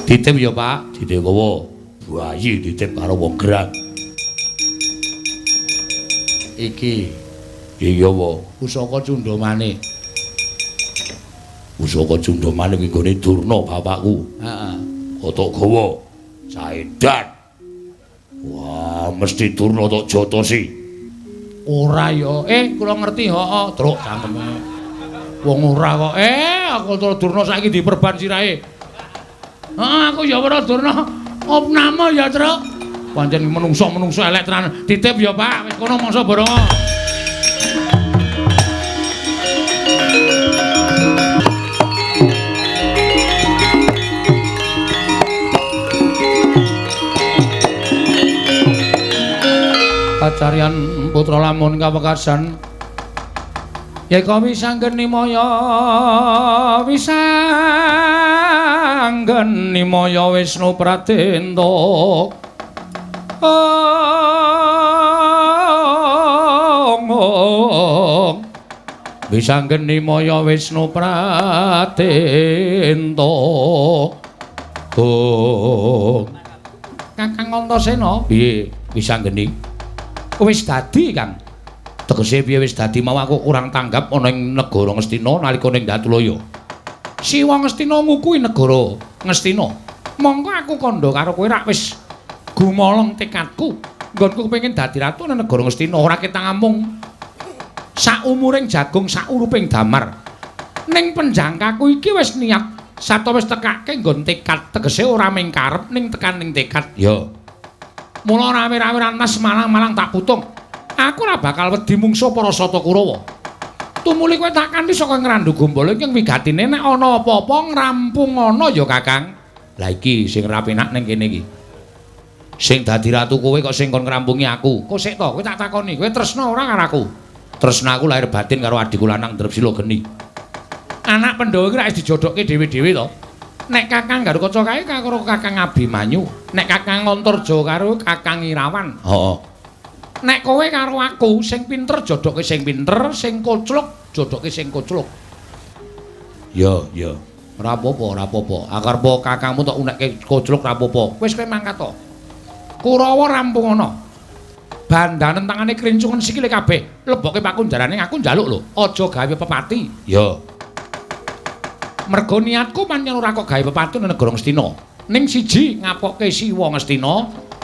Titip ya, Pak. Titip kowe. Bayi titip karo wong gerang. Iki. Iki apa? Pusaka Cundamane. Pusaka Cundamane kuwi nggone Durna bapakku. Heeh. Kotok gawa. Saedan. Wah, mesti Durna tok jotosi. Ora ya. Kula ngerti, heeh. Truk cangkeme. Wong ora kok. Aku Durna saiki diperban sirahe. Heeh, aku ya ora Durna. Opname ya, Truk. Pancen menungso-menungso elek tenan. Titip ya, Pak. Wis kono mangsa borong. Kacarian putra lamun kawekasan yeka wisanggeni maya wisanggeni maya Wisnu Pradenta ong wisanggeni maya Wisnu Pradenta ong. Kakang Antasena piye wisanggeni? Wis dadi, Kang. Tegese piye wis dadi? Mau aku kurang tanggap ana ing negara Ngastina nalika ning Datulaya. Siwa Ngastina ngukuhi negara Ngastina. Mongko aku kandha karo kowe rak wis gumolong tekadku. Nggonku kepengin dadi ratu ana negara Ngastina, ora ketang amung saumuring jagung sauruping damar. Ning penjangkaku iki wis niat sarta wis tekake nggon tekad, tegese ora mung karep ning tekan ning tekad. Ya. Mula rawe-rawe rantas malang-malang tak putung. Aku ora bakal wedi mungsuh para Sata Kurawa. Tumuli kowe tak kanthi saka Ngrandu Gombala iki wigatine nek ana apa-apa ngrampung ana ya, Kakang. Lah iki sing ra penak ning kene iki. Sing dadi ratu kowe kok sing kon ngrampungi aku. Kok sik to, kowe tak takoni, kowe tresna ora karo aku? Tresna aku lahir batin karo adhiku lanang Drepsila Geni. Anak Pandhawa iki ra wis dijodohke dhewe-dhewe to. Nek Kakang Garukaca kae karo Kakang Abimanyu, nek Kakang Antarja karo Kakang Irawan. Heeh. Nek kowe karo aku sing pinter jodohke sing pinter, sing kocluk jodohke sing kocluk. Ya, ya. Ora apa-apa, ora apa-apa. Akarep kakangmu tok unekke kocluk ora apa-apa. Wis kowe mangkat to. Kurawa rampung ana. Bandanen tangane krincungan sikile kabeh. Lebokke pakunjarane aku njaluk lho, aja gawe pepati. Ya. Mergo niatku pancen ora kok gawe pepati nang negara Ngastina. Ning siji ngapokke Siwa Ngastina,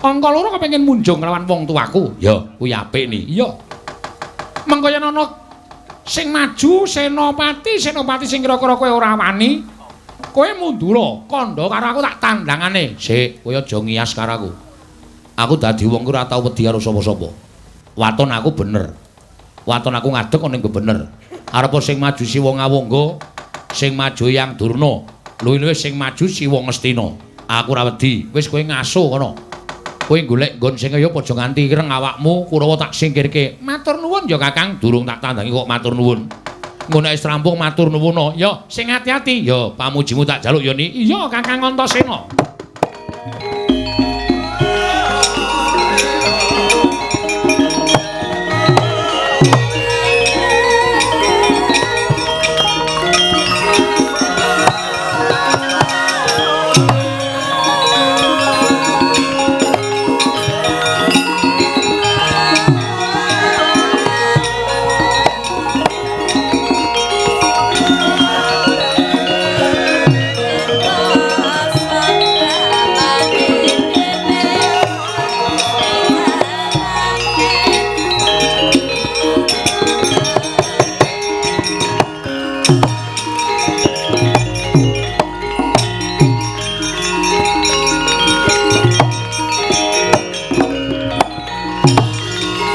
angka loro kepengin munjung nglawan wong tuaku. Ya, kuwi apik ni. Iya. Mengko yen ana sing maju senopati, senopati sing kira-kira kowe ora wani, kowe mundura, kandha karo aku tak tandangane. Sik, kowe aja ngiyas karo aku. Aku dadi wong ora tau wedi karo sapa-sapa. Waton aku bener. Waton aku ngadeg ana ning bener. Arep sing maju Siwa Ngawangga, sing maju Yang Durna, luwih-luwih sing maju Siwa Ngastina. Aku ora wedi. Wis kowe ngaso kono. Kowe golek nggon sing kaya aja nganti ireng awakmu, Kurawa tak singkirke. Matur nuwun ya, Kakang. Durung tak tandangi kok matur nuwun. Engko nek wis rampung matur nuwun. Ya, sing ati-ati. Ya, pamujimu tak jaluk ya, Ni. Iya, Kakang Antasena.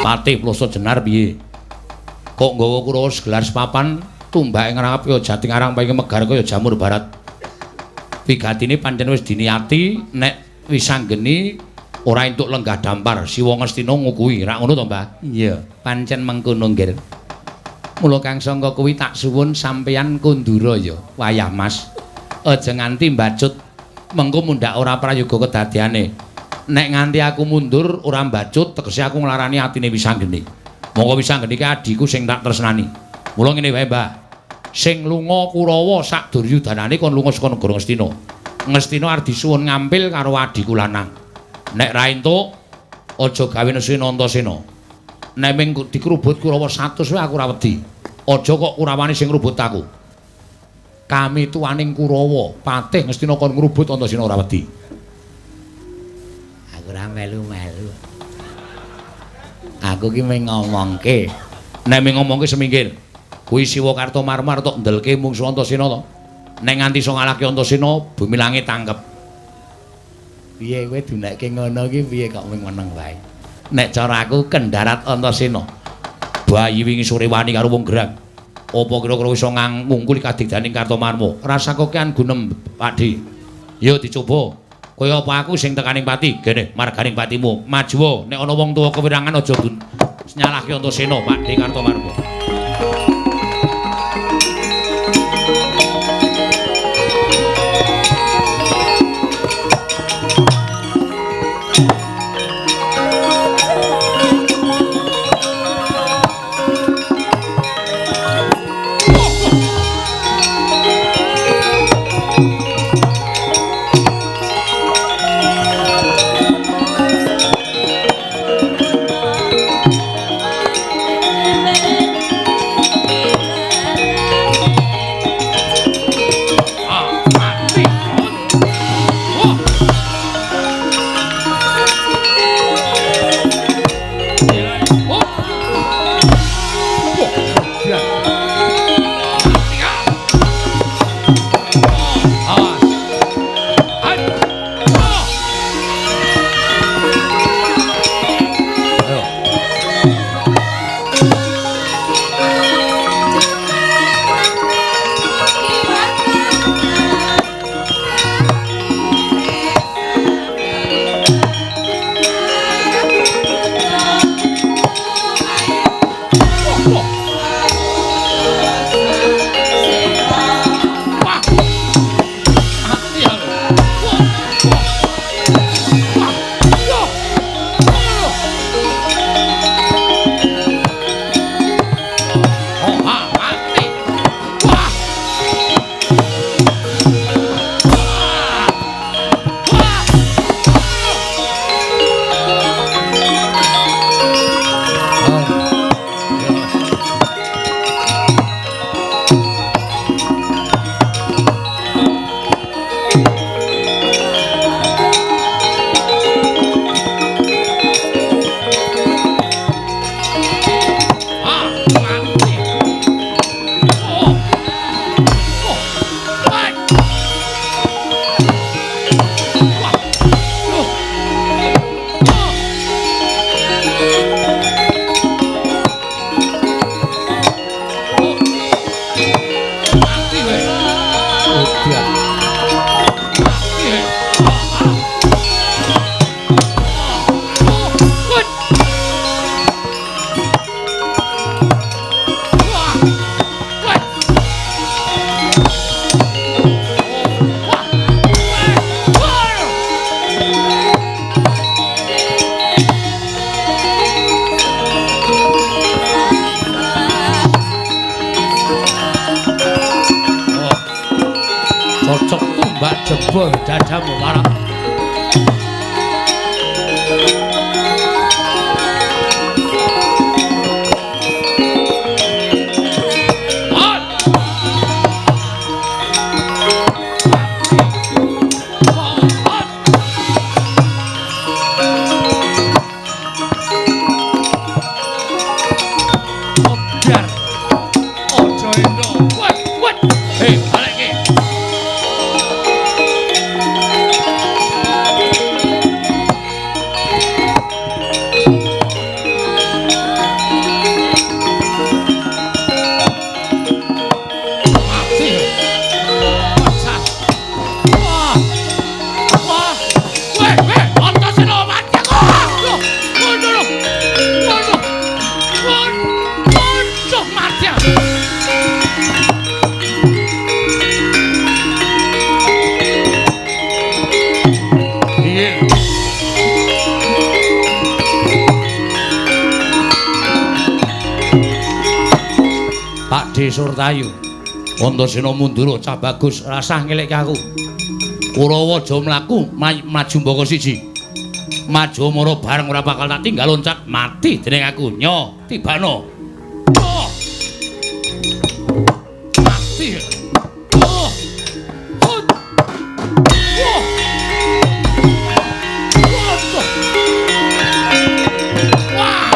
Patih Ploso Jenar piye? Kok nggawa Kurawa segelar sepapan tumbake ngrangap kaya jati ngarang paing megar kaya jamur barat. Wigatine pancen wis diniati nek wisanggeni ora entuk lenggah dampar Siwa Ngastina ngukuhi. Rak ngono to, Mbah? Iya, pancen mengkono nggih. Mula Kang Sangka kuwi tak suwun sampeyan kundura ya, wayah Mas. Aja nganti mbacut mengko mundhak ora prayoga kedadeane. Nek nganti aku mundur ora mbacut tegese aku nglarani atine Wisanggeni. Monggo Wisanggeni ki adhiku sing tak tresnani. Mula ngene wae, Mbah. Sing lunga Kurawa sak duryudanane kon lunga saka negara Ngastina. Ngastina arep disuwun ngampil karo adhiku lanang. Nek ra entuk aja gawe nesu Antasena. Nek ming dikrubut Kurawa 100 wae aku ora wedi. Aja kok Kurawane sing ngrubut aku. Kami tuaning Kurawa, patih Ngastina kon ngrubut Antasena ora wedi. Aku ora melu-melu. Aku ki mung ngomongke. Nek mung ngomongke semingkir. Kuwi Siwa Kartomarma tok ndelke mungsu Antasena to. Nek nganti iso ngalahke Antasena, bumi langit tangkep. Piye kowe dunekke ngono ki piye kok mung meneng wae. Nek cara aku kendharat Antasena. Bayi wingi sore wani karo wong gerang. Apa kira-kira iso ngungkuli kadigdaning Kartomarma? Rasa kokean gunem, Pakdhe. Yo dicoba. Kaya apa aku sing tekaning pati? Gene marganing patimu. Majuwa nek ana wong tuwa kewirangan aja nyalahke Antasena, Pakdhe Kartomarma. Cocok tumbak jebol dadamu marang. Surtayu Antasena mundur cah bagus rasah ngelekke aku. Kurawa aja mlaku, maju mbaka siji. Maju mara bareng ora bakal tak tinggal loncat mati dening aku. Nyo, tibano. Oh. Mati. Oh. Oh. Oh. Wah.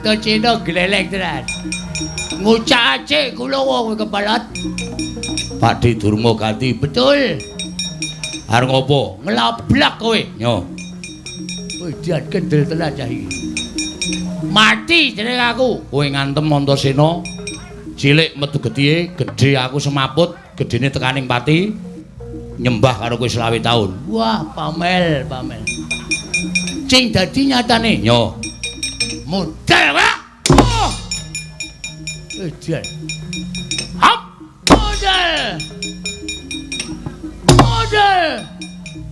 Antasena gleleng tenan. Ngucak acik kula wong kepalat. Pakde Durma ganti. Betul. Arep ngopo? Nglablak kowe. Nyo. Wih, dian kendel tenan cah iki. Mati jeneng aku. Kowe ngantem Antasena. Cilik metu getihe, gedhe aku semaput, gedhene tekaning pati. Nyembah karo kowe 25 taun. Wah, pamel, pamel. Sing dadi nyatane. Nyo. Modal, Pak. Oh. Edan. Hap. Modal. Modal.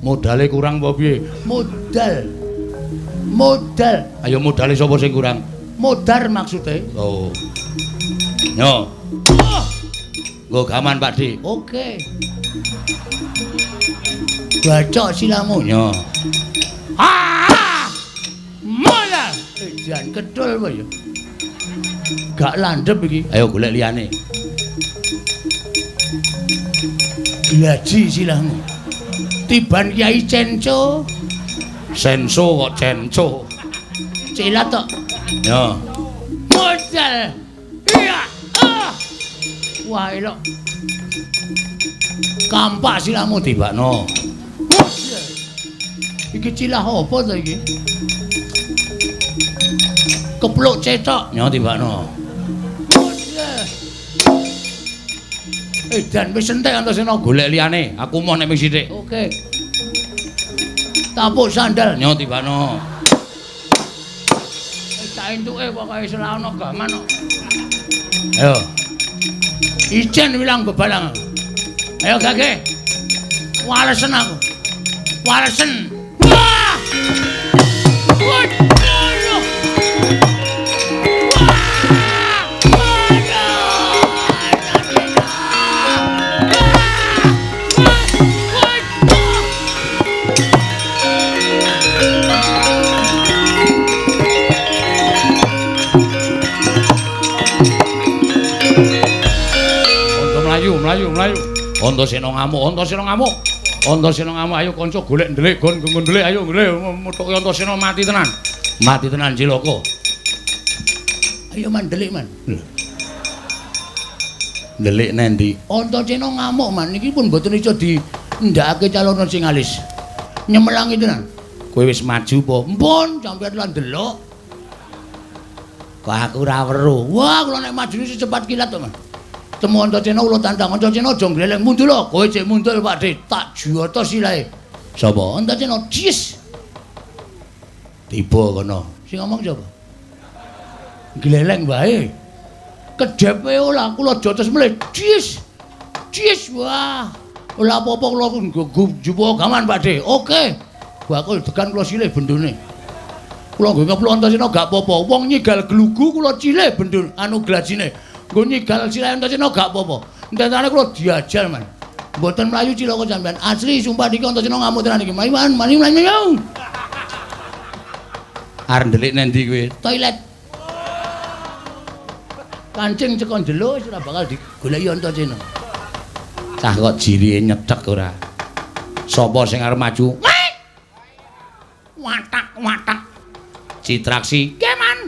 Modale kurang apa piye? Modal. Modal. Ayo modale sapa sing kurang? Modar maksude. Oh. Nyo. Oh. Nggo gaman, Pak Dik. Oke. Bacok silamu. Nyo. Ah! Modal. Edan kedul apa ya? Gak landhep iki. Ayo golek liyane. Glaji silahmu. Tiban Kyai Cenco. Senso kok Cenco. Cilat tok. Ya. Modal. Iya. Ah. Wah, elok. Kampak silahmu tibakno. Modal. Iki cilah apa to iki? Kepluk cetok. Nyo tibakno. Edan wis entek Antasena golek liyane. Aku moh nek ming sithik. Oke. Tapuk sandal. Nyo tibakno. Cak entuke pokoke ora ana gaman kok. Ayo. Ijen wilang bebalang. Ayo gage. Walesen aku. Walesen. Wah! Waduh. Mlayu, mlayu. Antasena ngamuk, Antasena ngamuk. Antasena ngamuk, ayo kanca golek ndelik, gon nggon ndelik, ayo ndelik methuke Antasena mati tenan. Mati tenan cilaka. Ayo man ndelik man. Ndelik nendi? Antasena ngamuk man niki pun mboten iso dindakake calon sing alis. Nyemelangi tenan. Kowe wis maju apa? Mpun, sampeyan lan ndelok. Kok aku ora weruh. Wah, kula nek maju secepat kilat to, Man. Temu Antasena kula tantang. Antasena aja ngleleng mundur lho. Kowe cek mundur Pak De, tak joto silahe. Sapa? Antasena jis. Tiba kono. Sing ngomong sapa? Gleleng wae. Kedhepe ora kula jotos melih. Jis. Jis wah. Ora apa-apa kula njupuk gaman Pak De. Oke. Bakul degan kula silih bendune. Kula nggo ngepluk Antasena gak apa-apa. Wong nyigal glugu kula cilih bendun anu glajine. Nggo nyigal silahe Antasena gak apa-apa. Ententane kula diajal, Man. Mboten mlayu cilaka sampean. Asli sumpah niki Antasena ngamuk tenan iki. Mlayu, Man, mlayu, mlayu. Arep ndelik nendi kowe? Toilet. Kancing cekon ndelok wis ora bakal digoleki Antasena. Cah kok jirihe nyethek ora. Sapa sing arep maju? Watak, watak. Citraksi. Nggih, Man.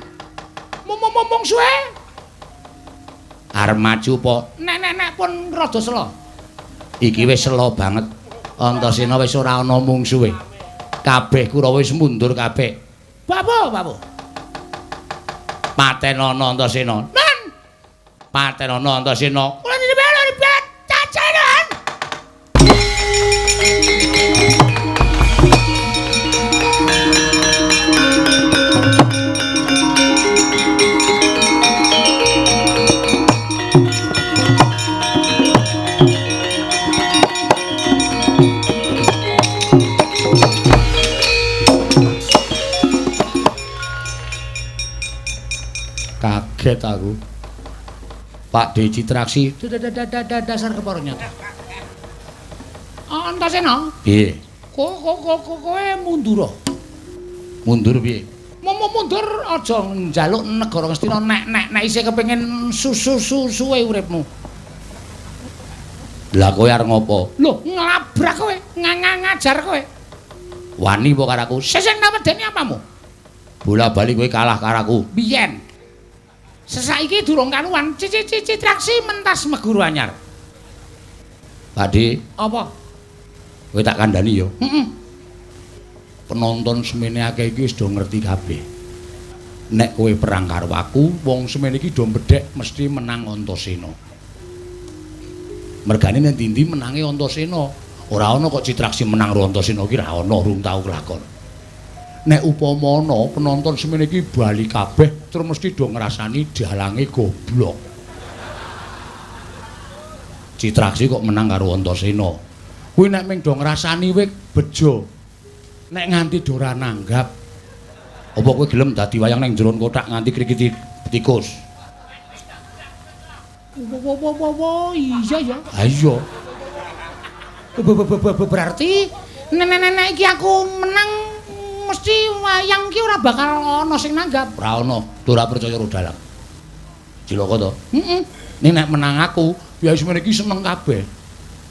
Mumung suwe. Arep maju apa? Nek nek nek pun rada selo. Iki wis selo banget. Antasena wis ora ana mungsuhe. Kabeh Kurawa wis mundur kabeh. Bapo, bapo. Patenono Antasena. Nan. Patenono Antasena. Kula njenengan cacaran. Kaget aku. Pak D Citraksi dasar kepara nyata. Antasena. Piye? Kowe mundur. Mundur piye? Mundur aja njaluk negara Ngastina nek isih kepengin susu-susuwe uripmu. Lah kowe arep ngopo? Lho, nglabrak kowe, ngajar kowe. Wani apa karo aku? Sing tak wedeni apamu? Bola-bali kowe kalah karo aku. Biyen. Sesaiki durung karuan, Citraksi mentas meguru anyar. Pakde, apa? Kowe tak kandhani ya. Heeh. Penonton semene akeh iki wis do ngerti kabeh. Nek kowe perang karo aku, wong semene iki do mbedhek mesti menang Antasena. Mergane nek ndi-ndi menange Antasena. Ora ana kok Citraksi menang karo Antasena iki ora ana, urung tau kelakon. Nek upama ana penonton semene iki bali kabeh terus mesti do ngrasani dalange goblok. Citraksi kok menang karo Antasena. Kuwi nek ming do ngrasani kowe bejo. Nek nganti do ora nanggap. Apa kowe gelem dadi wayang ning jero kothak nganti krikiti tikus? Wo iya ya. Ha iya. Berarti nek iki aku menang mesti wayang ki ora bakal ana sing nanggap. Ora ana, ora percaya karo dalang. Cilaka to? Heeh. Ning nek menang aku, ya semene iki seneng kabeh.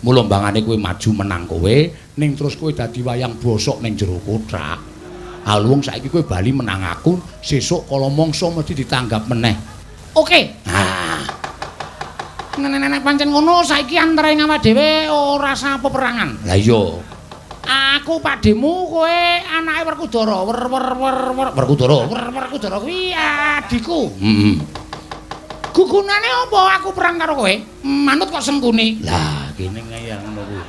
Mula mbangane kowe maju menang kowe, ning terus kowe dadi wayang bosok ning jero kothak. Alung saiki kowe bali menang aku, sesuk kala mangsa mesti ditanggap meneh. Oke. Nah. Nek pancen ngono saiki antara awak dhewe ora usah peperangan. Lah iya. Aku pakdemu, kowe anake Werkudara. Wer wer wer wer Werkudara. Wer Werkudara kuwi adikku. Heeh. Gugunane apa aku perang karo kowe? Manut kok Sengkuni. Lah, kene ngeyel ngono kuwi.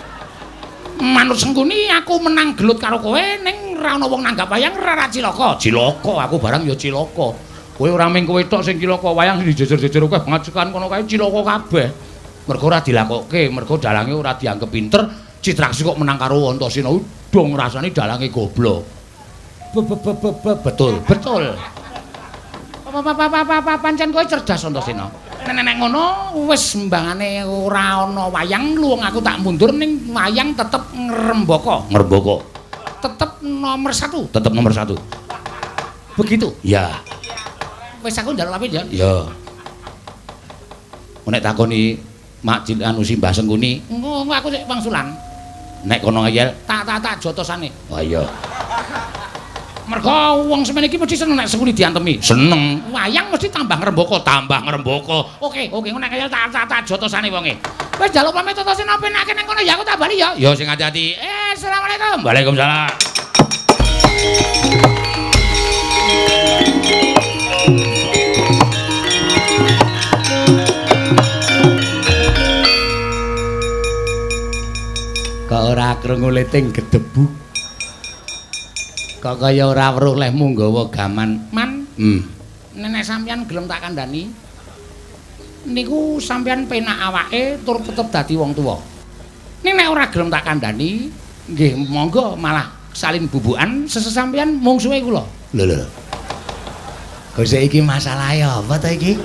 Manut Sengkuni aku menang gelut karo kowe ning ora ana wong nanggap wayang ora cilaka. Cilaka aku barang ya cilaka. Kowe ora mung kowe tok sing cilaka, wayang sing dijejer-jejer akeh banget tekan kono kae cilaka kabeh. Mergo ora dilakokke, mergo dalange ora dianggep pinter. Citraksi kok menang karo Antasena do ngrasani dalange goblok. Betul, betul. Pancen kowe cerdas Antasena. Nek ngono wis mbangane ora ana wayang luwung aku tak mundur ning wayang tetep ngrembaka. Ngrembaka. Tetep nomor 1. Tetep nomor 1. Begitu. Ya. Wis aku njaluk apik ya. Ya. Nek takoni Mak Cil anu Simbah Sengkuni, engko aku sik wangsulan. Nek kono ngeyel tak jotosane. Oh iya. Mergo wong semene iki mesti seneng nek Sengkuni diantemi. Seneng. Wayang mesti tambah ngrembaka, tambah ngrembaka. Oke, oke nek ngeyel tak jotosane wonge. Wis njaluk pamit Antasena penake ning kono ya aku tak bali ya. Ya sing ati-ati. Assalamualaikum. Waalaikumsalam. Kok ora krungu leting gedebuk. Kok kaya ora weruh lehmu nggawa gaman. Man. Nenek sampeyan gelem tak kandhani. Niku sampeyan penak awake tur tetep dadi wong tuwa. Ning nek ora gelem tak kandhani, nggih monggo malah salin bubukan sesesampeyan mungsuhe kula. Lho lho. Kok iki masalahe apa ta iki?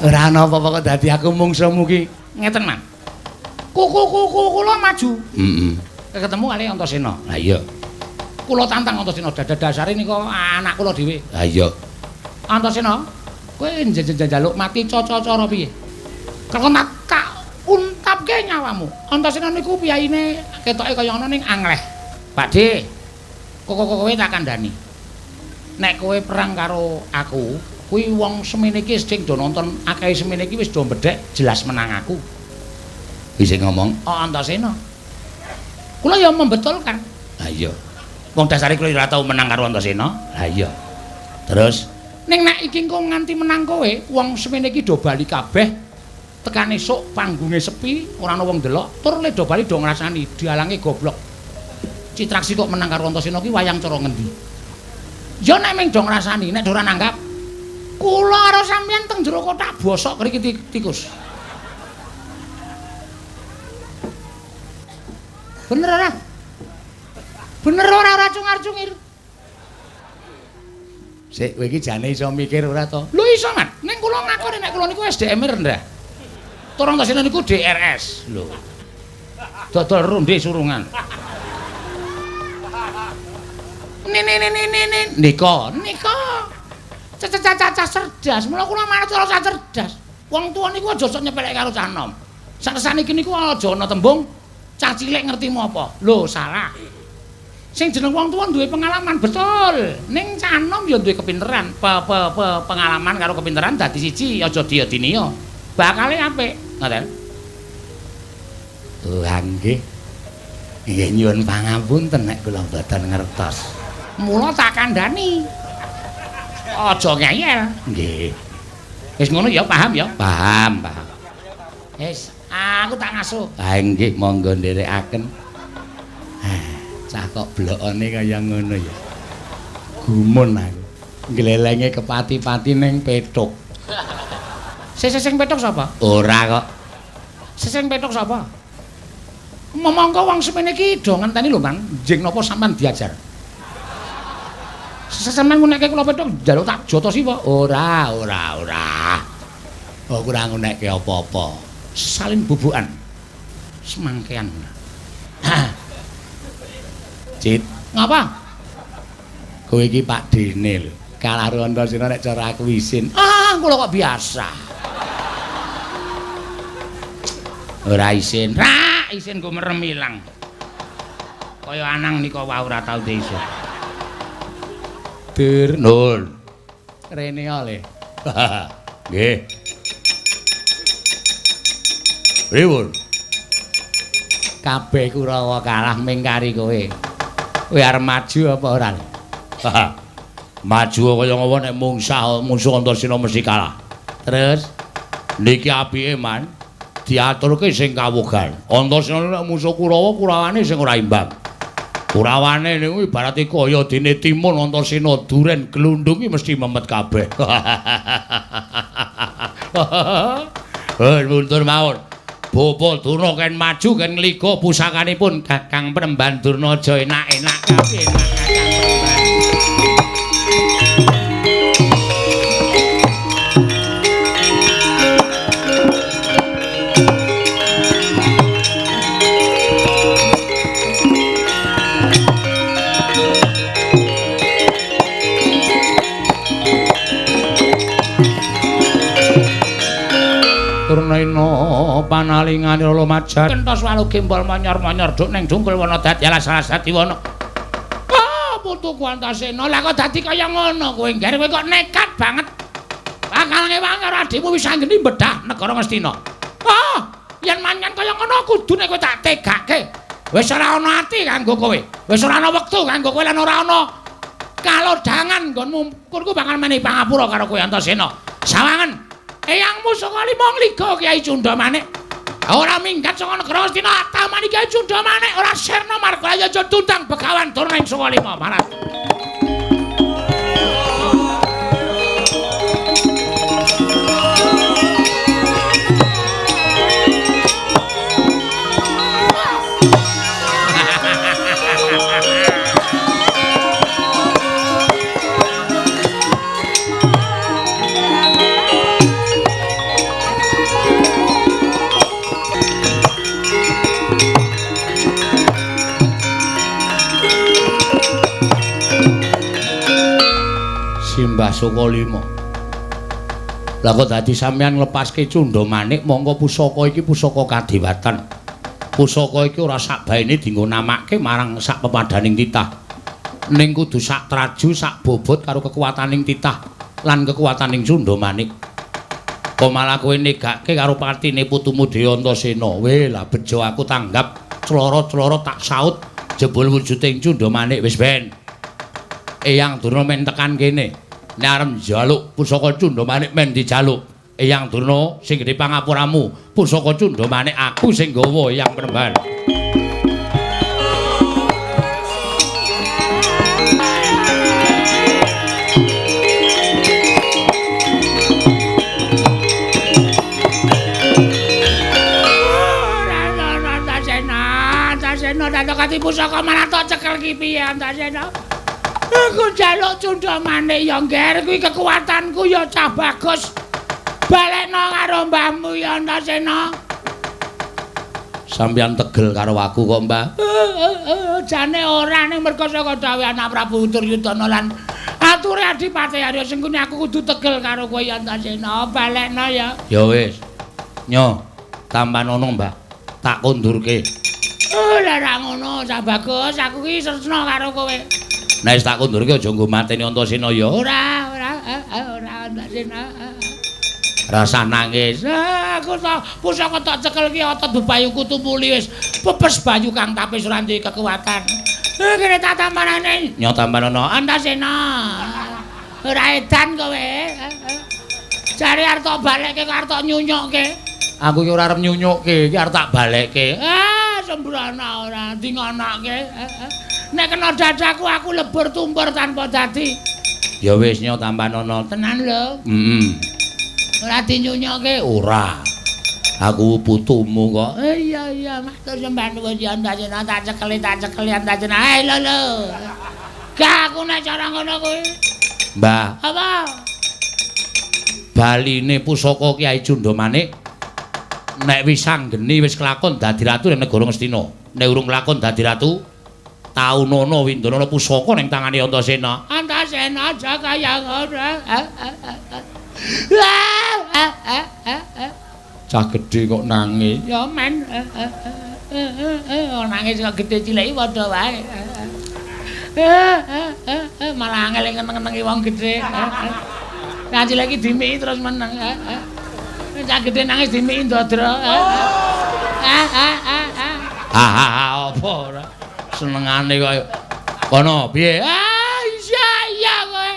Ora ana apa-apa kok dadi aku mungsuhmu ki. Ngeten, Man. Kuku kula maju. Heeh. Ketemu kali Antasena. Lah iya. Kula tantang Antasena dadasare nika anak kula dhewe. Lah iya. Antasena, kowe njaluk mati cara-cara piye? Kok tak untapke nyawamu. Antasena niku piyaine ketoke kaya ngono ning angleh. Pakde, kok kowe tak kandhani. Nek kowe perang karo aku, kuwi wong semene iki sing do nonton akeh semene iki wis do mbedhek jelas menang aku. Wis ngomong, oh Antasena. Kula ya membetulkan. Lah iya. Wong dasare kula ora tau menang karo Antasena. Lah iya. Terus ning nek iki engko nganti menang kowe, wong semene iki do bali kabeh. Tekan esuk panggunge sepi, ora ana wong ndelok, tur le do bali do ngrasani dialange goblok. Citraksi kok menang karo Antasena ki wayang cara ngendi? Ya nek ming do ngrasani, nek ora nanggap, kula karo sampeyan teng jero kothak bosok kriki tikus. Bener ora? Bener ora ora cungar-cungir. Sik kowe iki jane iso mikir ora to? Lho iso, Mas. Ning kula ngakoni nek kula niku SDM rendah. Tur Antasena niku DRS. Lho. Dodol runde surungan. Nini nika, nika. Cacah cerdas. Mula kula manut karo cah cerdas. Wong tuwa niku aja sok nyepeleke karo cah enom. Sak-saniki niku aja ana tembung cah cilik ngertimu apa. Lho, salah. Sing jeneng wong tuwa duwe pengalaman, betul. Ning cah enom ya duwe kepinteran. Pengalaman karo kepinteran dadi siji, aja diya-diniya. Bakale apik, ngoten. Lah nggih. Nggih nyuwun pangapunten nek kula mboten ngertos. Mula tak kandhani. Aja ngeyel. Nggih. Wis ngono ya, paham ya? Paham, paham. Wis, aku tak ngasuh. Ha nggih, monggo nderekaken. Cah kok blokone kaya ngono ya. Gumun aku. Glelenge kepati-pati ning pethuk. Sing pethuk sapa? Ora kok. Sing pethuk sapa? Monggo wong semene iki do ngenteni lho, Mang. Njing napa sampean diajar? Sampeyan ngunekke kula pethuk njaluk tak jotosi apa? Ora, ora, ora. Oh, ora ngunekke apa-apa. Salin bubukan. Semangkean. Hah. Cit, ngapa? Kowe iki Pak Dene lho. Kalah karo Antasena nek cara aku isin. Ah, kula kok biasa. Ora isin. Ra, isin go merem ilang. Kaya anang nika wae ora tau isin. Dur, Nun. Rene oleh. Nggih. Pripun? Kabeh Kurawa kalah mingkari kowe. Kowe arep maju apa ora? Maju kaya ngopo nek mungsah musuh Antasena mesti kalah. Terus niki apike, Man. Diaturke sing kawugan. Antasena nek musuh Kurawa, Kurawane sing ora imbang. Kurawane niku ibarate kaya dene timun Antasena duren glundung iki mesti memet kabeh. Heh, mundur mawon. Bapa Durna ken maju ken ngliga pusakanipun Kakang Premban Durna aja enak-enak kabeh enak Kakang Premban. Turnaina panalingane lumajar kentos walu gembol monyor-monyor duk ning dungkul wana dadi alas-alas dadi wana. Ah, putuku Antasena, lah kok dadi kaya ngono kowe ngger kowe kok nekat banget. Bakal ngewang karo adhimu wis anggeni bedah negara Ngastina. Ah, yen mangan kaya ngono kudune kowe tak tegake. Wis ora ana ati kanggo kowe. Wis ora ana wektu kanggo kowe lan ora ana kalodhangan nggonmu. Kurku bakal menehi pangapura karo kowe Antasena. Sawangen Eyangmu saka lima ngliga Kyai Cundha Manik. Ora minggat saka negara Ngastina atamani Kyai Cundha Manik ora sirna marga aja tundang Begawan Durna ing saka lima marat. Simbah Sukalima. Lah kok dadi sampeyan nglepaske Cundha Manik mongko pusaka iki pusaka kadewatan. Pusaka iki ora sak baene dienggo namake marang sak pepadaning titah. Ning kudu sak traju, sak bobot karo kekuwataning titah lan kekuwataning Cundha Manik. Kok malah kowe negake karo patine putumu Dewi Antasena. Weh, lah bejo aku tanggap cloro-cloro tak saut jebul wujude Cundha Manik wis ben. Eyang Durna men tekan kene. Nek arep njaluk pusaka Cundha Manik men dijaluk. Eyang Durna sing gedhe pangapuramu, pusaka Cundha Manik aku sing gawa Eyang Premban. Antasena, Antasena, tak kati pusaka malah tok cekel ki piye Antasena? Aku njaluk Cunda Manik ya, Ngger, kuwi kekuatanku ya cah bagus. Balekno karo mbahmu ya Antasena. Sampeyan tegel karo aku kok, Mbah. Jane ora ning merga saka dawuh anak Prabu Duryudana lan ature Adipati Arya Sengkuni aku kudu tegel karo kowe ya Antasena. Balekno ya. Ya wis. Nyo, tampanono, Mbah. Tak kondurke. Oh, lah ra ngono, cah bagus, aku ki tresna karo kowe. Nek wis tak kondurke aja nggo mateni Antasena ya. Ora, ora, ora Antasena. Rasah nangis. Aku tak pusaka tak cekel ki otot bebayuku tumuli wis pepes bayu kang tapis ora duwe kekuatan. Kene tak tampanane. Nyo tampanono Antasena. Ora edan kowe. Jare arep tak balekke kok arep tak nyunyukke. Aku ki ora arep nyunyukke, iki arep tak balekke. Ah, sembrana ora di ngonoke. Nek kena dadaku aku lebur tumpur tanpa dadi. Ya wis nyo tampanono. Tenan lho. Heeh. Ora dinyunyukke? Ora. Aku putumu kok. Iya iya, matur sembah nuwun ya Antasena, tak cekeli Antasena. Lho lho. Gak aku nek cara ngono kuwi. Mbah. Apa? Baline pusaka Kyai Cunda Manik nek wis anggeni wis kelakon dadi ratu ning negara Ngastina. Nek urung kelakon dadi ratu, taunono windono pusaka ning tangane Antasena. Antasena aja kaya ngono. Cah gedhe kok nangis. Ya men. Nangis kok gedhe cilik padha wae. Malah angel ngeneng-ngenengi wong gedhe. Cah cilik iki dimiki terus meneng. Cah gedhe nangis dimiki ndodro. Ha apa ora senengane kok kono piye? Ah iya iya kowe.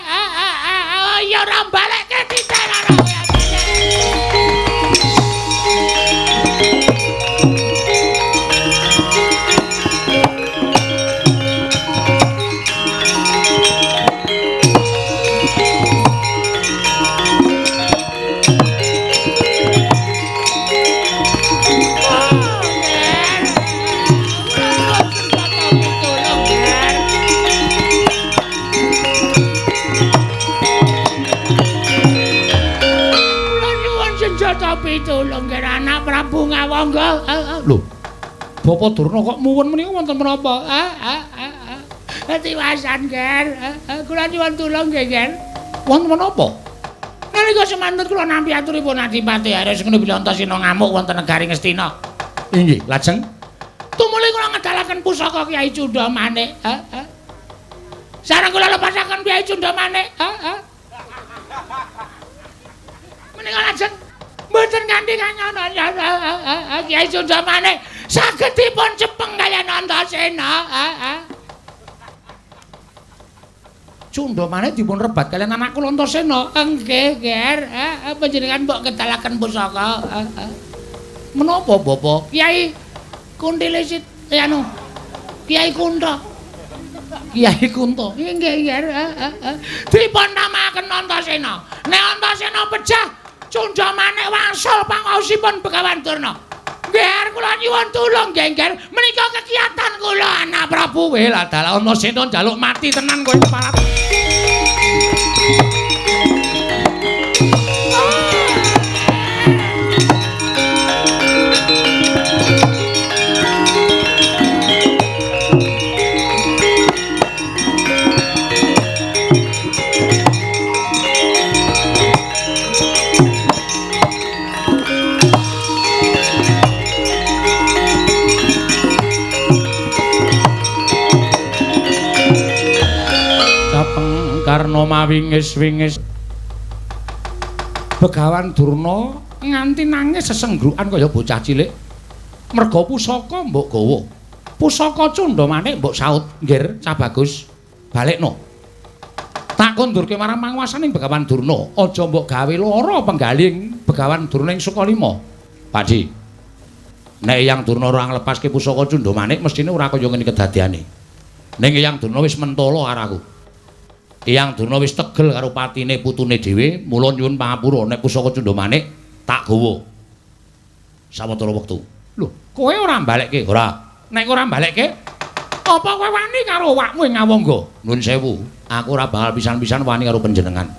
Ya ora balekke titen ora kowe. Pitulung kira anak Prabu Ngawangga. Lho, Bapak Durna kok muwun menika wonten menapa? Tiwasan, Ger. Kula nyuwun tulung nggih, Ger. Wonten menapa? Nalika semanten kula nampi aturipun Adipati Arya Sengkuni bilih Antasena ngamuk wonten negari Ngastina. Inggih, lajeng tumuli kula ngedalaken pusaka Kyai Cunda Manik. Sareng kula lepasaken Kyai Cunda Manik. Menika lajeng mboten kanthi kanyono Kyai Cunda Manik saged dipun cepeng kaliyan Antasena. Cunda Manik dipun rebat kaliyan anak kula Antasena. Nggih, Ger. Panjenengan mbok kedalaken pusaka. Menapa, Bapak? Kyai Kuntile sit anu. Kyai Kunta. Kyai Kunta. Nggih, Ger. Dipun namakaken Antasena. Nek Antasena pejah Cunda Manik wangsul pangaosipun Begawan Durna. Nggih, kula nyuwun tulung nggih, Nger. Menika kegiatan kula anak Prabu. Weh, lah dalah Antasena njaluk mati tenan kowe parat. Karna mawingis-wingis Begawan Durna nganti nangis sesenggrukan kaya bocah cilik merga pusaka mbok gawa. Pusaka Cunda Manik mbok saut, Ngger, Cah Bagus, balekno. Tak kondurke marang panguwasaning Begawan Durna, aja mbok gawe lara penggaling Begawan Durna ing Sukalima. Pakdi, nek Eyang Durna ora nglepaske pusaka Cunda Manik mestine ora kaya ngene kedadiane. Ning Eyang Durna wis mentala karo aku. Eyang Durna wis tegel karo patine putune dhewe, mula nyuwun pangapura nek pusaka Cunda Manik tak gawa. Sawetara wektu. Lho, kowe ora mbalekke? Ora. Nek ora mbalekke, Apa kowe wani karo awakmu ing Awangga? Nuwun sewu, aku ora bakal pisan-pisan wani karo panjenengan.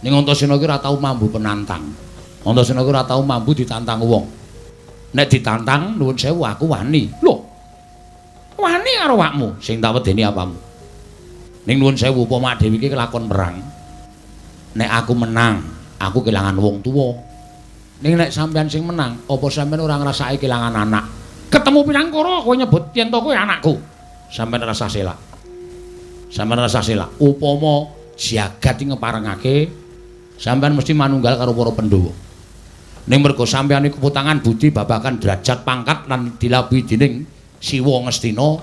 Ning Antasena iki ora tau mambu penantang. Antasena iki ora tau mambu ditantang wong. Nek ditantang nuwun sewu aku wani. Lho. Wani karo awakmu sing tak wedeni apamu? Ning nuwun sewu upama dhewe iki kelakon perang. Nek aku menang, aku kelangan wong tuwa. Ning nek sampean sing menang, apa sampean ora ngrasake kelangan anak? Ketemu pirang kara kowe nyebut yen to kowe anakku. Sampeyan rasa selak. Sampeyan rasa selak. Upama jagat iki ngeparengake, sampeyan mesti manunggal karo para Pandhawa. Ning mergo sampeyan iku putangan budi babagan derajat pangkat lan dilabui dening Siwa Ngastina,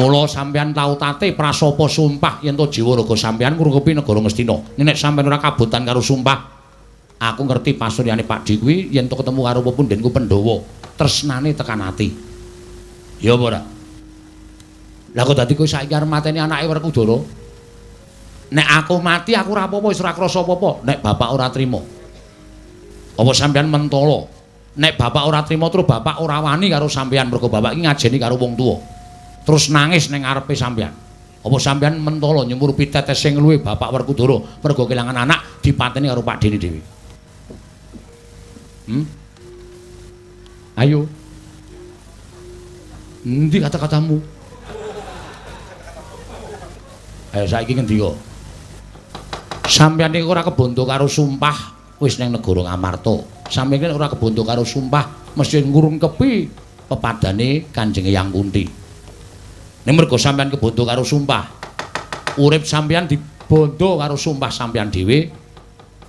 mula sampeyan tau tate prasapa sumpah yen to jiwa raga sampeyan ngrungkepi negara Ngastina. Ning nek sampeyan ora kabotan karo sumpah, aku ngerti pasuryane Pakdhe kuwi yen to ketemu karo pepundhenku Pandhawa, tresnane tekan ati. Ya apa ora? Lah kok dadi kowe saiki arep mateni anake Werkudara? Nek aku mati aku ora apa-apa, wis ora krasa apa-apa. Nek bapak ora trima. Apa sampeyan mentala? Nek bapak ora trima terus bapak ora wani karo sampeyan mergo bapak iki ngajeni karo wong tuwa. Terus nangis ning ngarepe sampeyan. Apa sampeyan mentala nyumurupi tetes sing luwe bapak Werkudara mergo kelangan anak dipateni karo Pakdhene dhewe? Ayo. Endi kata-katamu? Ayo saiki ngendika. Sampeyan iki ora kebondo karo sumpah wis ning negara Ngamarta. Sampeyan iki ora kebondo karo sumpah mesti ngurungkepi pepadane Kanjeng Eyang Kunti. Ning mergo sampeyan kebondo karo sumpah, urip sampeyan dibondo karo sumpah sampeyan dhewe.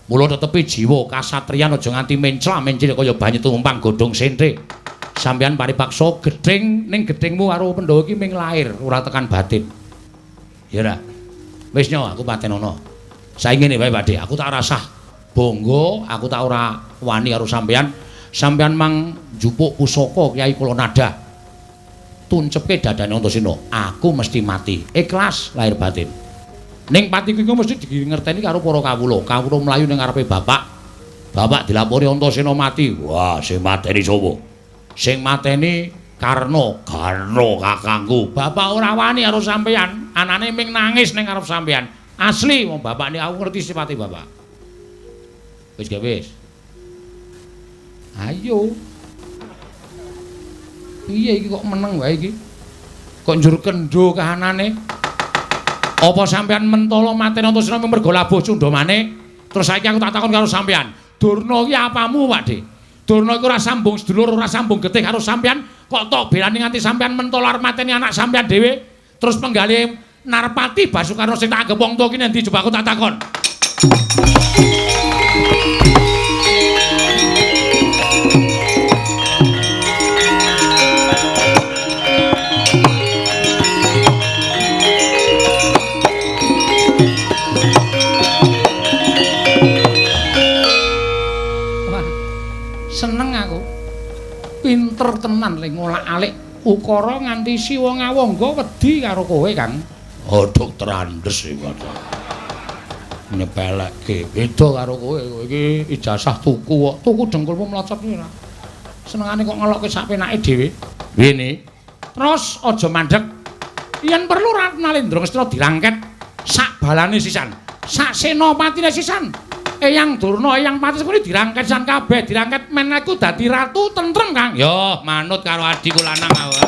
Mula tetepi jiwa kasatriyan aja nganti mencla-mencil kaya banyu tumpang godhong senthe. Sampeyan paripaksa gething ning gethingmu karo Pandhawa iki ming lair ora tekan batin. Ya ora. Wis nyo aku patenono. Saiki ngene wae Pakdhe, aku tak rasah bangga, aku tak ora wani karo sampeyan. Sampeyan mang njupuk pusaka Kyai Kulanada. Tuncepke dadane Antasena, aku mesti mati. Ikhlas lahir batin. Ning patiku iku mesti dingerteni karo para kawula. Kawula mlayu ning ngarepe bapak. Bapak dilapori Antasena mati. Wah, sing mateni sapa? Sing mateni Karna, Karna kakangku. Bapak ora wani karo sampeyan, anane ming nangis ning ngarep sampeyan. Asli wong bapakne aku ngerti sifate bapak. Wis ge wis. Ayo. Piye iki kok meneng wae iki? Kok njur kendho kahanane? Apa sampeyan mentala mateni Antasena mergo labuh cundhamane? Terus saiki aku tak takon karo sampeyan. Durna iki apamu, Pakdhe? Durna iku ora sambung sedulur, ora sambung getih karo sampeyan, kok tok belani nganti sampeyan mentala arep mateni anak sampeyan dhewe? Terus penggalih Narpati Basukarna sing tak anggep wong tuwa ki nendi coba aku tak takon. Wah, seneng aku. Pinter tenan le ngolak-alik ukara nganti Siwa Ngawangga wedi karo kowe, Kang. Oh, dokter Andes iki nyepelekke. Beda karo kowe, kowe iki ijazah tuku kok. Tuku dengkulmu mlocot ora. Senengane kok ngelokke sak penake dhewe. Ngene. Terus aja mandeg. Yen perlu Nalendra Ngastina dirangket sak balane sisan. Sak senopatine sisan. Eyang Durna, Eyang Pati kuwi dirangket sisan kabeh, dirangket men aku dadi ratu tentrem, Kang. Yo, manut karo adhiku lanang aku.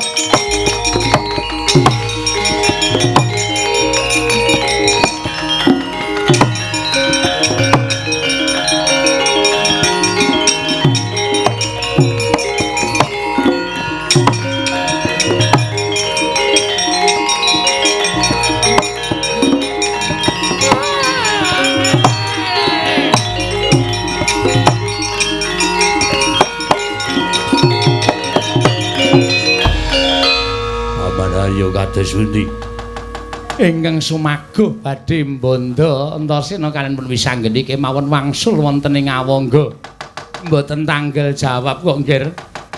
Kados pundi ingkang sumaguh badhe mbandha Antasena kaliyan pun wisanggeni kemawon wangsul wonten ing Awangga. Mboten tanggel jawab kok, Nggir.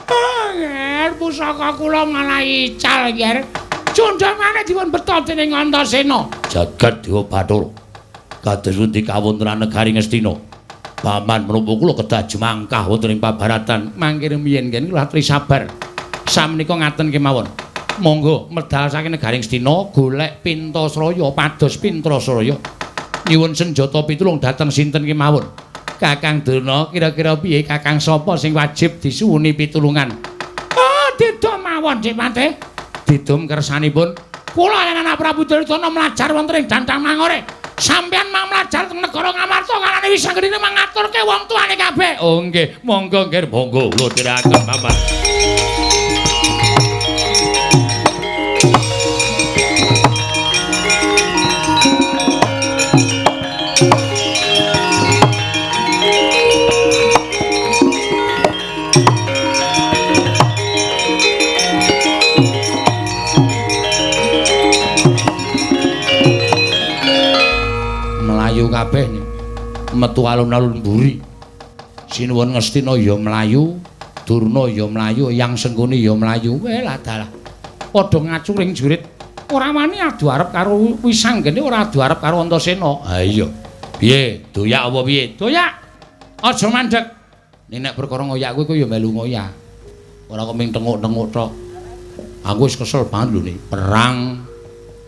Oh, Nggir, pusaka kula malah ical, Nggir. Cundhamane dipun beto dening Antasena. Jagat Dewa Bathara. Kados pundi kawontenan negari Ngastina? Paman menapa kula kedah jumangkah wonten ing pabaratan. Mangke rumiyin nggih kula atri sabar. Samenika ngaten kemawon. Monggo medal saking negaring Ngastina golek Pintasraya pados Pintrasraya. Nyuwun senjata pitulung dhateng sinten kemawon. Kakang Durna kira-kira piye Kakang sapa sing wajib disuwuni pitulungan? Oh, didum mawon Dik Patih. Didum kersanipun. Kula lan anak Prabu Duryudana mlajar wonten ing Dandang Mangore. Sampeyan mang mlajar teng negara Ngamarta kalane Wisanggeni mangaturke wong tuane kabeh. Oh nggih, monggo nggih, monggo kula tiraken paman. Mlayu kabeh metu alun-alun mburi. Sinuwun Ngastina ya mlayu, Durna ya mlayu, Yang Sengkuni ya mlayu. Weh lah dalah. Padha ngacuring jurit. Ora wani adu arep karo Wisanggeni, ora adu arep karo Antasena. Ha iya. Piye? Doyak apa piye? Doyak. Aja mandeg. Nek perkara ngoyak kuwi ya melu ngoyak. Ora kok ming tenguk-tenguk tok. Aku wis kesel banget lho nih. Perang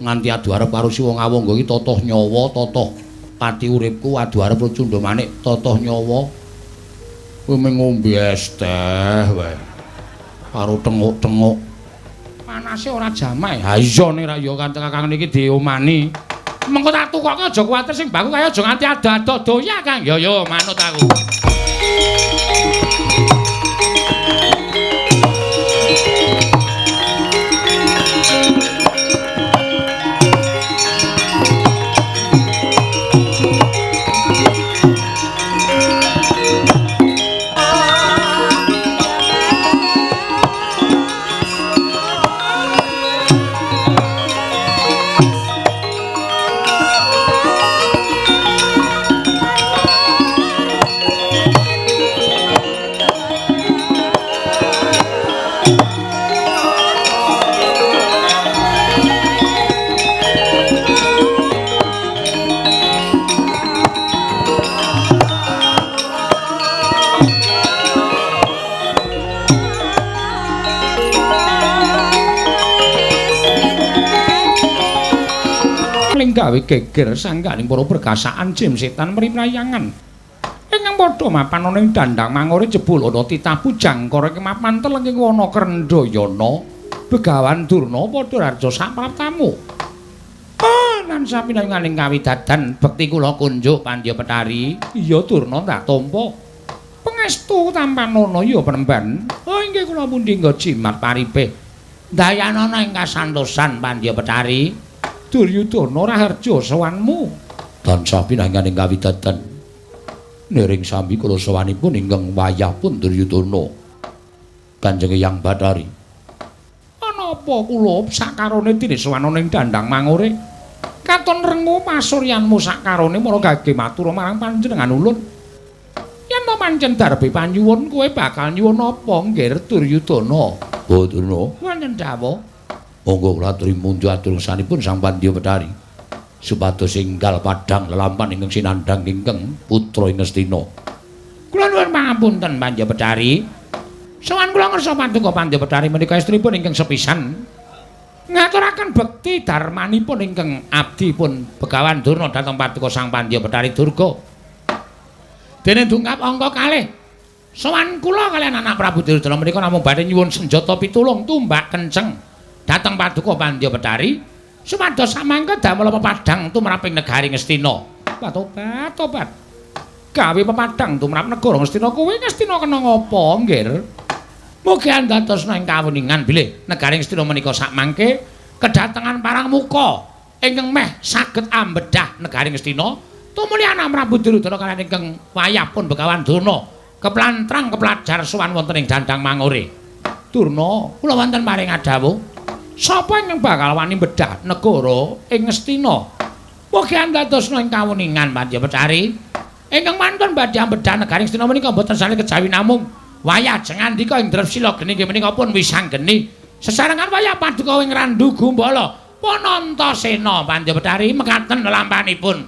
nganti adu arep karo si wong awangga iki totoh nyawa, totoh pati uripku adu arep cundha manik totoh nyawa. Kowe mung ngombe es teh wae. Karo tenguk-tenguk. Panase ora jamae. Ha iya nek ra ya kakang niki diomani. Mengko tak tukoke aja kuwatir sing baku kaya aja nganti ado-ado doyak Kang. Ya ya manut aku. Gawe geger sangganing para perkasaan jim setan mriprayangan. Ingkang padha mapan ana ing Dandang Mangore jebul ana titah pujangkara ing mapan telenging wana Krendhayana. Begawan Durna padha raja sapraptamu. Lan sapinanganing kawidadan bekti kula kunjuk Pandya Petari. Iya Durna tak tampa. Pangestu tampanana ya penemban. Oh inggih kula pundi nggo jimat paripih. Dayanana ing kasantosan Pandya Petari. Duryudana raharja sowanmu. Tansah pinanganing kawidadan. Niring sami kula sowanipun ingkang wayah pun Duryudana. Kanjeng Eyang Bathari. Ana apa kula sakarone dene sowan ana ing Dandang Mangore? Katon rengu pasuryanmu sakarone mara gage matur marang panjenengan ulun. Yen to pancen darbe panyuwun kowe bakal nyuwun apa nggir Duryudana? Oh Durna, wonten dawuh. Monggo kula aturi mundhu atur sanipun Sang Pandya Petari supados enggal padhang lelampan ingkang sinandhang ingkang putra ing Ngastina. Kula nuwun pangapunten Pandya Petari. Sowan kula ngersa paduka Pandya Petari menika estripun ingkang sepisan ngaturaken bekti darmanipun ingkang abdi pun Begawan Durna dhateng paduka Sang Pandya Petari Durga. Dene dungkap angka kalih. Sowan kula kaliyan anak Prabu Duryudana menika namung badhe nyuwun senjata pitulung tumbak kenceng dhateng paduka Pandya Petari supados samangke damel pepadhang tumraping negari Ngastina. Tobat tobat. Gawe pepadhang tumrap negara Ngastina kuwi Ngastina kena ngapa nggir? Mugi andadosna ing kawuningan bilih negari Ngastina menika sakmangke kedatengan parang muka ingkang meh saged ambedah negari Ngastina tumuli anak Prabu Duryudana kaliyan ingkang wayah pun Begawan Durna keplantrang keplajar sowan wonten ing Dandang Mangore. Durna, kula wonten paring adhawuh. Sapa ingkang bakal wani bedah negara ing Ngastina? Mugi andadosna ing kawuningan Pandya Petari. Ingkang mantun badhe ambedah negari Ngastina menika mboten sale kejawi namung wayah jengandika ing Drepsila geni inggih menika pun Wisanggeni. Sesarengan wayah paduka ing Randu Gumbala Panantasena Pandya Petari mekaten lelampanipun.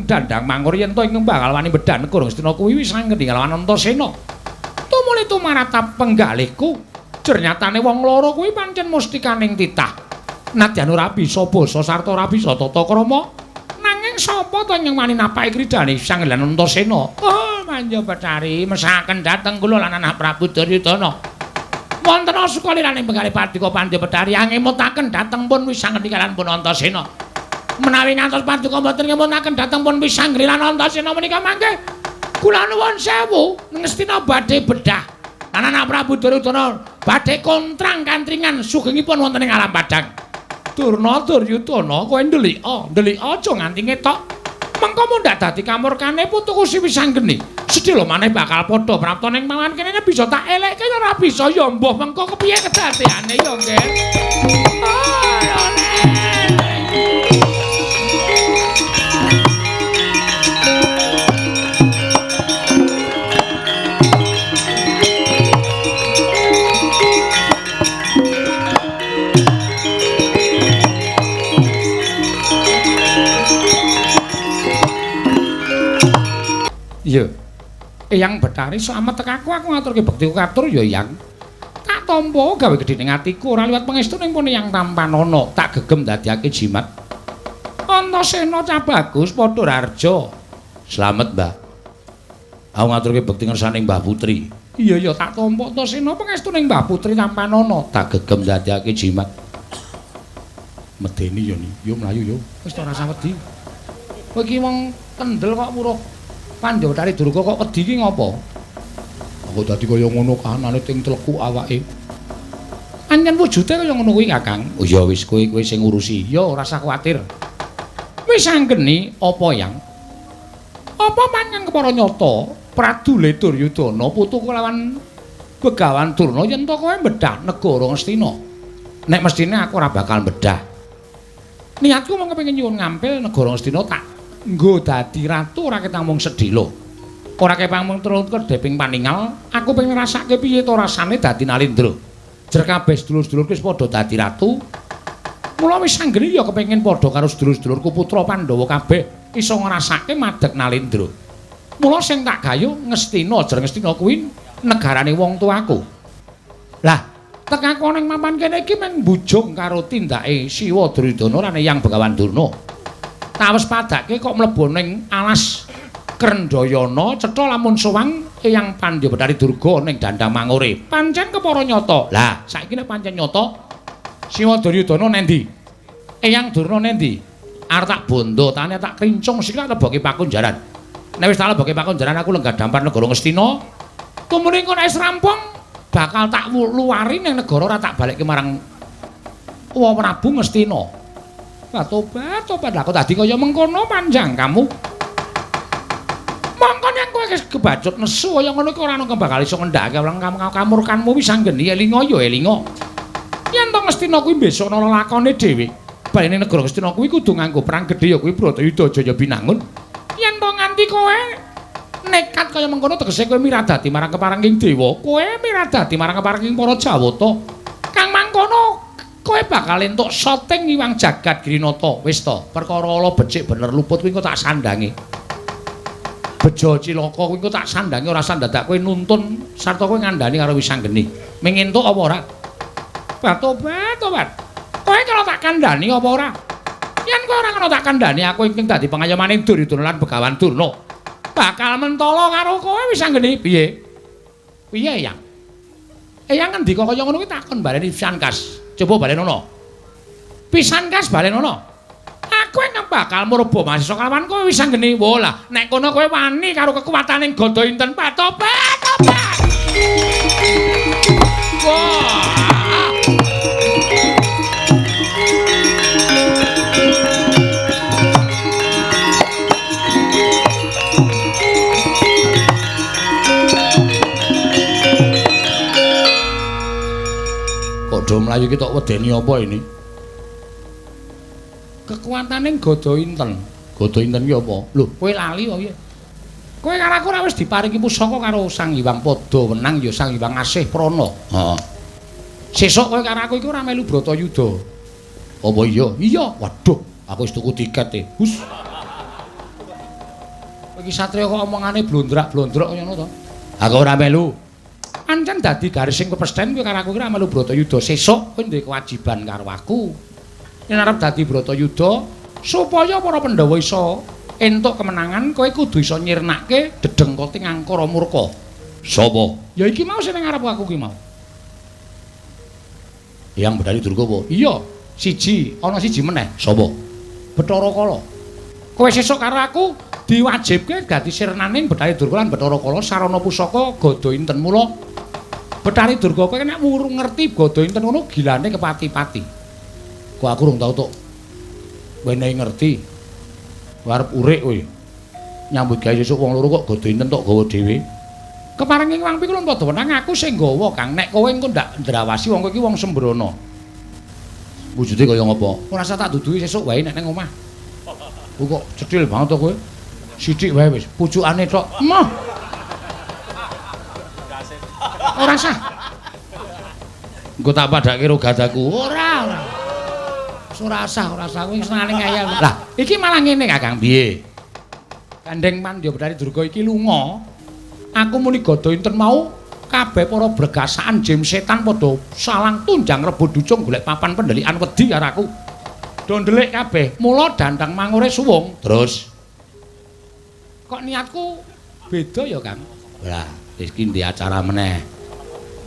Dandang Mangor yen to ingkang bakal wani bedah negara Ngastina kuwi Wisanggeni kalawan Antasena. Tumuli tumaratap penggalihku. Jernyatane wong loro kuwi pancen mustikaning titah. Nadyan ora bisa basa sarta ora bisa tata krama, nanging sapa to nyang wani napaki kridane Sang lan Antasena? Oh, Manja Bathari mesaken dhateng kula lan anak Prabu Duryudana. Wonten asuka liraning Benggale Paduka Pandya Bathari angemutaken dhateng pun Wisanggeni lan pun Antasena. Menawi ngantos paduka mboten ngemutaken dhateng pun Wisanggeni lan Antasena menika mangke kula nuwun sewu ngestina badhe bedah. Lan anak Prabu Duryudana badhe kontrang kantringan sugengipun wonten ing alam padhang. Durna Duryudana kowe ndelika, ndelika aja nganti ngetok. Mengko mundhak dadi kamurkane putuku si Wisanggeni. Sedhela maneh bakal padha prapta ning mawan kene bisa tak elekke ya ora bisa ya mbuh mengko kepiye kedadeane ya nggih. Iya. Eyang Bathari slamet tekaku aku ngaturke bektiku katur ya Eyang. Tak tampa gawe gedhe ning atiku ora liwat pangestu ning pun Eyang tampanana tak gegem dadiake jimat. Antasena cah bagus padha raharja. Slamet, Mbah. Aku ngaturke bekti ngersane Mbah Putri. Iya ya tak tampa Antasena pangestu ning Mbah Putri tampanana tak gegem dadiake jimat. Medeni ya ni, yo mlayu yo. Wis ora usah wedi. Kowe iki wong kendel kok muruh Pandya Bathari Durga kok wedi iki ngopo? Aku dadi kaya ngono kahanane ting tleku awake. Pancen wujude kaya ngono kuwi, Kakang. Oh ya wis kowe kowe sing ngurusi. Ya ora usah kuwatir. Wis anggeni apa, Yang? Apa pancen kepara nyata Pradule Duryudana putuku lawan Begawan Durna yen to kowe mbedah negara Ngastina. Nek mestine aku ora bakal mbedah. Niatku mung kepengin nyuwun ngampil negara Ngastina tak nggo dadi ratu ora ketang mung sedhela. Ora kepang mung turut kedheping paningal, aku pengen ngrasake piye to rasane dadi Nalindra. Jer kabeh sedulur-sedulurku wis padha dadi ratu. Mula wis anggene ya kepengin padha karo sedulur-sedulurku putra Pandhawa kabeh iso ngrasake madeg Nalindra. Mula sing tak gayuh Ngastina, jer Ngastina kuwi negarane wong tuaku. Lah, tekaku ning mapan kene iki mung mbujung karo tindake Siwa Duryudana lan Eyang Begawan Durna. Tawes padake kok mlebu ning alas Krendayana cetha lamun sowang Eyang Pandya Bathari Durga ning Dandang Mangure. Pancen kepara nyata. Lah, saiki nek pancen nyata Siwa Duryudana nendi? Eyang Durna nendi? Arep tak bondo, tane tak krincung sikil tak lebokke pakunjaran. Nek wis tak lebokke pakunjaran aku lenggah dampar negara Ngastina. Tumune engko nek wis rampung bakal tak luwari ning negara ora tak balekke marang Wa Prabu Ngastina. Lah tobat, tobat lah kok dadi kaya mengkono panjang kamu. Mongko nek kowe wis kebacut nesu kaya ngono iki ora ana bakal iso ngendhake kamurkanmu wis anggeni elinga ya elinga. Yen to Ngastina kuwi besok ana lelakone dhewe. Balene negara Ngastina kuwi kudu nganggo perang gedhe ya kuwi Bratayuda Jaya Binangun. Yen to nganti kowe nekat kaya mengkono tegese kowe miradati marang keparenging dewa, kowe miradati marang keparenging para Jawata. Kang mangkono kowe bakal entuk soting iwang jagat Girinata. Wis to, perkara ala becik bener luput kuwi engko tak sandange. Bejo cilaka kuwi engko tak sandange ora sandadak kowe nuntun sarta kowe ngandani karo Wisanggeni. Ming entuk apa ora? Tobat, tobat. Kowe kalau tak kandhani apa ora? Yen kowe ora kena tak kandhani aku ingkang dadi pangayomane Duryudana lan Begawan Durna. Bakal mentala karo kowe Wisanggeni. Piye? Piye, Eyang? Eyang ngendika kaya ngono kuwi takon baleni pisan kas. Coba balenono. Pisan kas balenono. Aku ingkang bakal murba masisa kalawan kowe Wisanggeni. Wo lah, nek kono kowe wani karo kekuwatane Gada Inten. Tobat, tobat. Wah. Kok do mlayu iki tok wedeni apa ini? Kekuatane Gada Inten. Gada Inten ki apa? Lho, kowe lali kok piye? Kowe karo aku ora wis diparingi pusaka karo Sang Hyang Pada Wenang ya Sang Hyang Asih Prana. Heeh. Sesuk kowe karo aku iki ora melu Bratayuda. Apa iya? Iya. Waduh, aku wis tuku tiket e. Hus. Kowe iki satriya kok omongane blondrak-blondrok ngono to? Aku ora melu. Ancen dadi garis sing pepesthen kowe karo aku ki melu Bratayuda sesuk kowe duwe kewajiban karo aku. Yen arep dadi Bratayuda supaya para Pandhawa iso entuk kemenangan, kowe kudu iso nyirnake dedengkote Angkara Murka. Sapa? Ya iki mau sing ngarep aku ki mau. Yang Bathari Durga apa? Iya, siji, ana siji meneh. Sapa? Bathara Kala. Kowe sesuk karo aku diwajibke dadi sirnaning Bathari Durga lan Bathara Kala sarana pusaka Gada Inten. Mula Bathari Durga kowe nek wurung ngerti Gada Inten ngono gilane kepati-pati. Kok aku rung tau tok wenehi ngerti. Arep urip kowe. Nyambut gawe sesuk wong loro kok Gada Inten tok gawa dhewe. Keparengi wang pikul padha wenang aku sing gawa, Kang. Nek kowe engko ndak ndrawasi wong kowe iki wong sembrono. Wujude kaya ngopo? Ora usah tak duduhi sesuk wae nek nang omah. Kok cethil banget to kowe. Sithik wae wis, pucukane tok. Emoh. Ora usah. Engko tak padhake karo gadaku. Ora, ora. Ora usah, ora usah kowe senengane ngeyel. Lah, iki malah ngene, Kakang. Piye? Gandeng Mandya Bathari Durga iki lunga. Aku muni Gada Inten mau kabeh para bregasaan jim setan padha salang tunjang rebut ducung golek papan pendelikan wedi karo aku. Do ndelik kabeh. Mula dandang mangure suwung. Terus kok niatku beda ya, Kang? Lah, wis ki ndek acara meneh.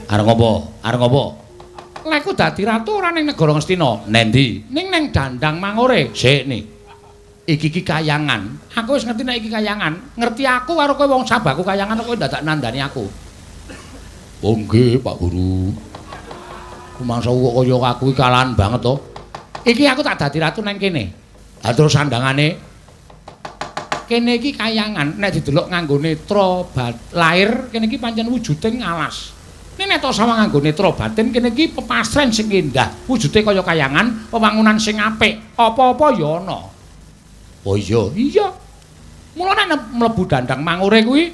Arep ngopo? Arep ngopo? Lekku dadi ratu ora ning negara Ngastina. Nendi? Ning neng dandang mangure. Sik ni. Iki ki kayangan. Aku wis ngerti nek iki kayangan. Ngerti aku karo kowe wong sabaku kayangan kowe dadak nandani aku. Oh nggih, Pak Guru. Kumangsa kok kaya aku iki kalahan banget to. Iki aku tak dadi ratu nang kene. Ha terus sandangane kene iki kayangan nek didelok nganggo netra lair kene iki pancen wujude ngalas. Nek nek tok sawang nganggo netra batin kene iki pepasren sing indah, wujude kaya kayangan, wewangunan sing apik, apa-apa ya ana. Oh iya, iya. Mula nek mlebu dandang mangure kuwi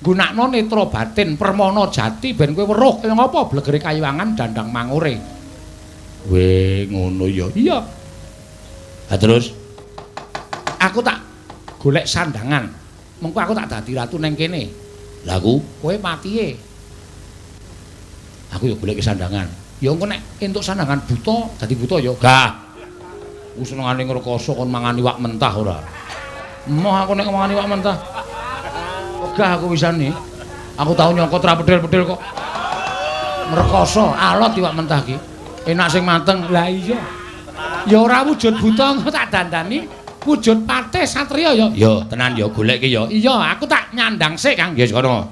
nggunakno netra batin permana jati ben kowe weruh kaya ngapa blegere kayangan dandang mangure. Weh, ngono ya. Iya. Ha terus aku tak golek sandangan. Mengko aku tak dadi ratu neng kene. Lah aku kowe patihe. Aku ya golek sandangan. Ya engko nek entuk sandangan buta dadi buta ya. Gah. Ku senengane ngrekoso kon mangan iwak mentah ora. Emoh aku nek mangan iwak mentah. Wegah aku wisane. Aku tau nyokot ra pedhel-pedhel kok. Ngrekoso alot iwak mentah ki. Enak sing mateng. Lah iya. Ya ora wujud buta engko tak dandani wujud patih satriya ya. Ya tenan ya golek ki ya. Iya, aku tak nyandang sik, Kang. Ya wis kono.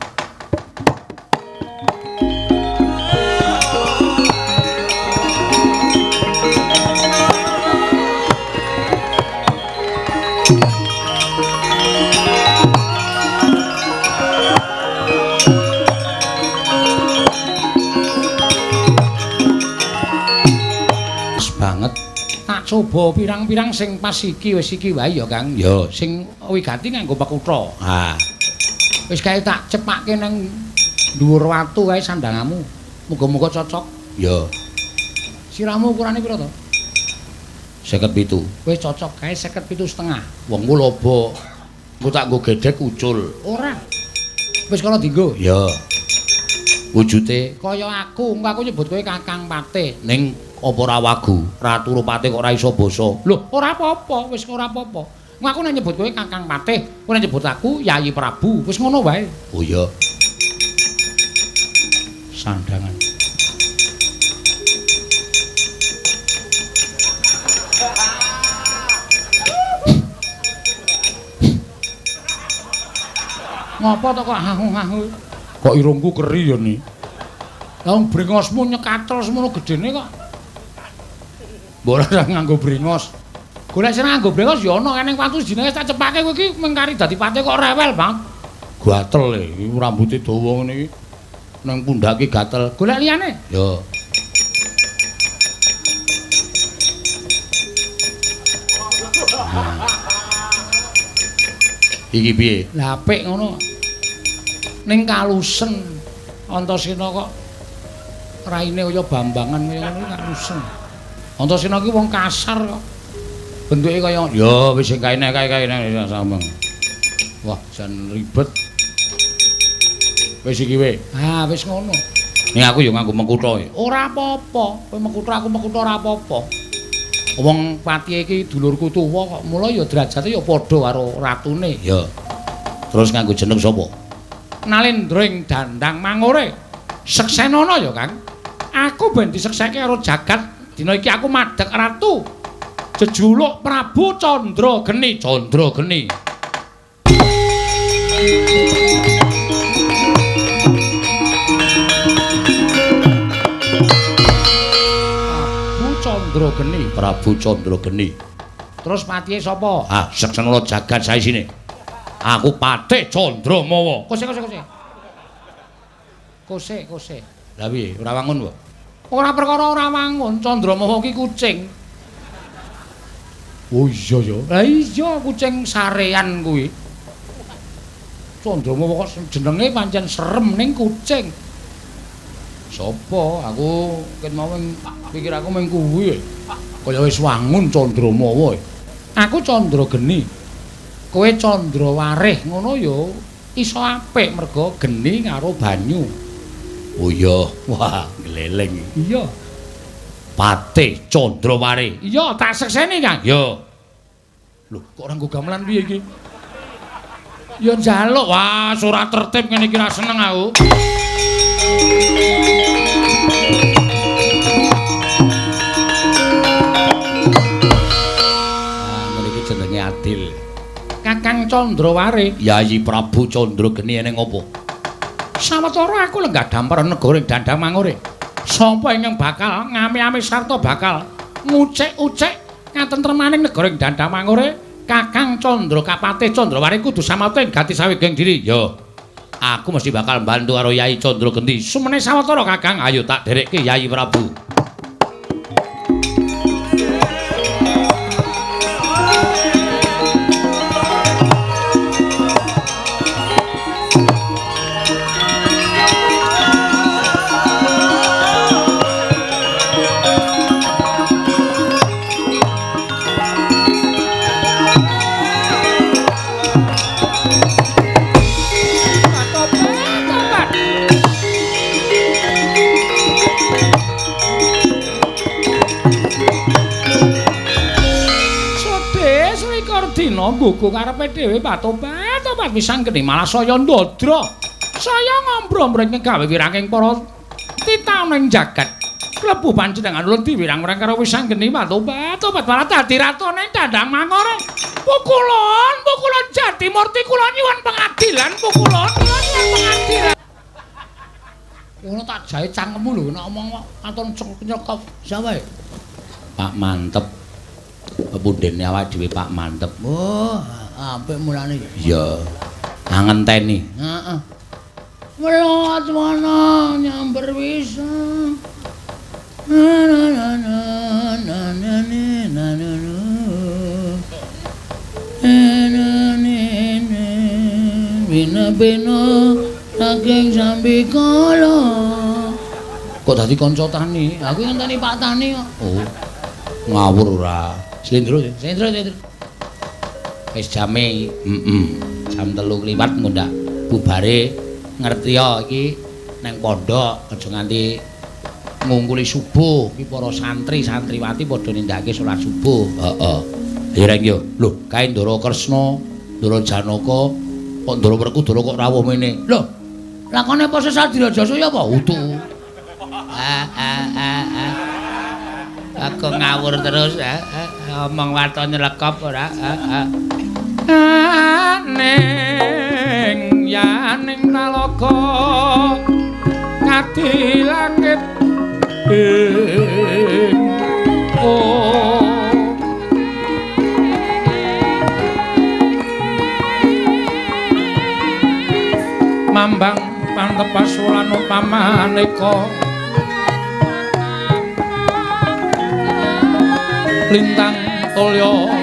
Banget. Tak coba pirang-pirang sing pas iki wis iki wae ya, Kang. Ya, sing wigati nganggo pekutha. Ha. Wis kae tak cepake nang dhuwur watu kae sandangamu. Muga-muga cocok. Ya. Sirahmu ukurane pira to? 57. Wis cocok kae 57,5. Wong ku lobo. Engko tak nggo gedhek ucul. Ora. Wis kono dienggo. Ya. Wujude kaya aku, engko aku nyebut kowe Kakang Patih. Ning apa ora wagu? Ratu Rupate kok ora iso basa. Lho, ora apa-apa, wis ora apa-apa. Engko aku nek nyebut kowe Kakang Patih, kowe nek nyebut aku Yayi Prabu, wis ngono wae. Oh iya. Sandangan. Ngapa to kok hahu-hahu? Kok irungku keri ya ni? Lah wong brengosmu nyekatel semono gedene kok. Mbok ora nganggo brengos. Golek sing nganggo brengos ya ana ning watu jenenge tak cepake kowe iki mengkari dadi patih kok rewel banget. Gatel e, iki rambuté dawa ngene iki. Nang pundhake gatel. Golek liyane. Ya. Iki piye? Lah apik ngono. Ning kalusen Antasena kok raine kaya bambangan kaya ngono kalusen. Antasena ki wong kasar kok. Bentuke kaya ya wis sing kaene kae-kae sambung. Wah, jan ribet. Wis iki we. Ah, wis ngono. Ning aku ya nganggo mengkutha. Ora apa-apa. Kowe mengkutha aku mengkutha ora apa-apa. Wong patihe iki dulurku tuwa kok, mula ya derajate ya padha karo ratune. Ya. Terus nganggo jeneng sapa? Nalendra ing Dandang Mangure. Seksenana ya, Kang. Aku ben disekseke karo jagat. Dina iki aku madhek ratu. Jejuluk Prabu Candra Geni. Candra Geni. Candra Geni, Prabu Candra Geni. Terus patihe sapa? Ah, seksenana jagat saisine. Aku Patih Candra Mawa. Kose kose kose. Kose kose. Lah piye? Ora wangun kok. Ora perkara ora wangun, Candra Mawa ki kucing. Oh iya ya. Lah iya kucing sarean kuwi. Candra Mawa kok jenenge pancen serem ning kucing. Sopo? Aku ket mau pikir aku mung kuwi. Kaya wis wangun Candra Mawa. Aku Candra Geni. Kowe Candra Warih ngono ya iso apik mergo geni karo banyu. Oh iya, wah gleleng. Iya. Patih Candra Warih. Iya, tak sekseni, Kang. Iya. Lho, kok ora nggo gamelan piye iki? Ya njaluk. Wah, ora tertib ngene iki ra seneng aku. Ah, ngene iki jenenge adil. Kakang Candra Warih, Yayi Prabu Candra Geni eneng apa? Sawetara aku lenggah dampar negara ing Dandang Mangure. Sapa ingkang bakal ngame-ame sarta bakal ngucek-ucek katentremaning negara ing Dandang Mangure? Kakang Candra Kapatih Candra Warih kudu samata ing gati sawegeng diri. Ya. Aku mesti bakal mbantu karo Yayi Candra Geni. Sumene sawetara Kakang, ayo tak derekke Yayi Prabu. Nggugu karepe dhewe patobat wisanggeni malah saya ndodra. Saya ngombro-ombro gawe wiranging para titane ing jagat. Klebu panjenengan ulun diwirang-wirang karo wisanggeni patobat malah dadi ratune Dandang Mangore. Pukulon, pukulon Jatimurti kula nyuwun pengadilan, pukulon kula nyuwun pengadilan. Ngono tak jahe cangkemmu lho nek omong anton nyekop sapa ya? Pak Mantep. Pepundhene awake dhewe Pak Mantep. Oh, apik mulane. Iya. Ngenteni. Heeh. Melot wana nyamber wisa. Na na na na na na na na na. Na bina bina saking sambi kala. Kok dadi kanca tani? Aku ngenteni Pak Tani kok. Oh. Ngawur ora. Slendro, slendro, slendro. Wis jame, jam 3 kliwat ngundak bubare ngerti ya iki nang pondok aja nganti ngungkuli subuh iki para santri santriwati padha nindakake salat subuh. Heeh. Ayo reng yo. Lho, kae Ndara Kresna, Ndara Janaka, kok Ndara Werkudara kok rawuh mene. Lho, lakone apa sesal Dirajasaya apa? Utu. Ah ah ah ah. Aku ngawur terus, omong waton nyelekop ora. Ning yaning talaga ngadi langit ing oh mambang pantepas wulan upamaneka lintang tolyo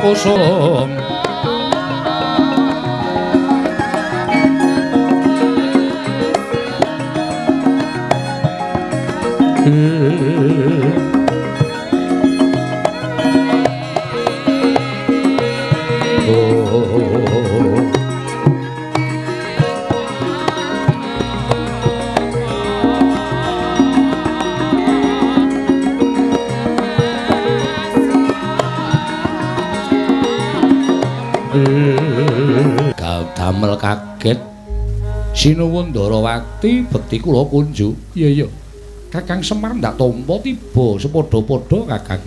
kusum oh. Damel kaget. Sinuwun Ndarawati bekti kula kunjuk. Iya iya. Kakang Semar ndak tampa tiba sepadha-padha Kakang.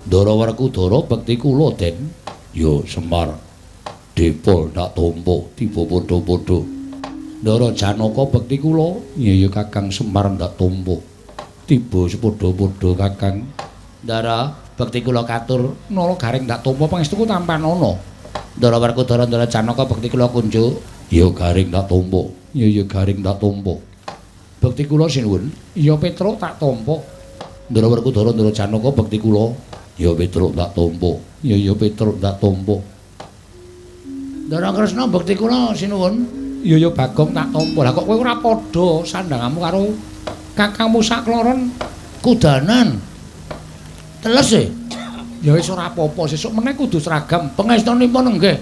Ndara Werkudara bekti kula Den. Yo Semar. Depol ndak tampa tiba padha-padha. Ndara Janaka bekti kula. Iya iya Kakang Semar ndak tampa tiba sepadha-padha Kakang. Ndara bekti kula katur nala garing ndak tampa pangestuku tampanana. Ndara Werkudara Ndara Janaka bekti kula kunjuk. Ya garing tak tampa. Ya ya garing tak tampa. Bekti kula sinuwun. Ya Petruk tak tampa. Ndara Werkudara Ndara Janaka bekti kula. Ya Petruk tak tampa. Ya ya Petruk tak tampa. Ndara Kresna bekti kula sinuwun. Ya ya Bagong tak tampa. Lah kok kowe ora padha sandangamu karo kakangmu sakloron kudanan. Teles e. Ya wis ora apa-apa, sesuk meneh kudu seragam. Pangestunipun nggih.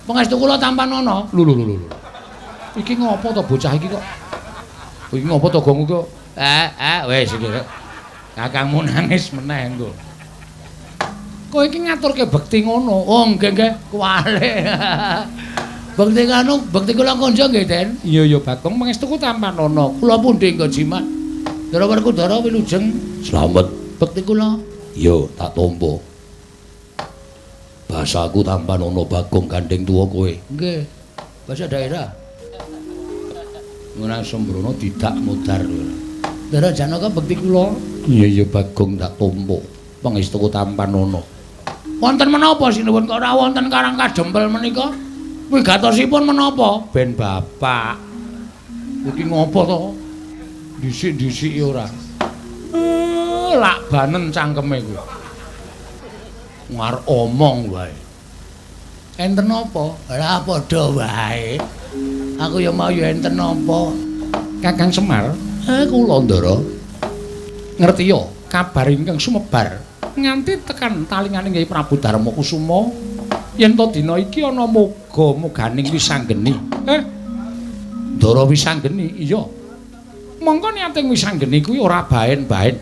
Pangestu kula tampanana. Lho lho lho lho. Iki ngopo to bocah iki kok? Iki ngopo to gong kok? Wis iki. Kakangmu nangis meneh engko. Kowe iki ngaturke bekti ngono. Oh nggih nggih, kuwale. Bekti kanu, bekti kula konjo nggih, Den. Iya ya Bagong, pangestuku tampanana. Kula pundi nggo jimat. Ndara Werkudara wilujeng. Slamet. Bekti kula. Yo tak tampa. Bahasaku tampanana Bagong gandeng tuwa kowe. Nggih. Bahasa daerah. Ora sembrono didak mudhar. Ndara Janaka bekti kula. Iya ya Bagong tak tampa. Pangestuku tampanana. Wonten menapa sinuwun kok ora wonten Karang Kadempel menika? Wigatosipun menapa? Ben bapak. Iki ngopo to? Dhisik-dhisiki ora. Lak banen cangkeme kuwi. Ngarep omong wae. Enten apa? Lah padha wae. Aku ya mau ya enten apa? Kakang Semar, kula Ndara. Ngerti ya kabar ingkang sumebar nganti tekan talingane Kyai Prabu Darma Kusuma yen to dina iki ana moga-moganing wisanggeni. Ndara wisanggeni, iya. Mongko niating wisanggeni kuwi ora baen-baen.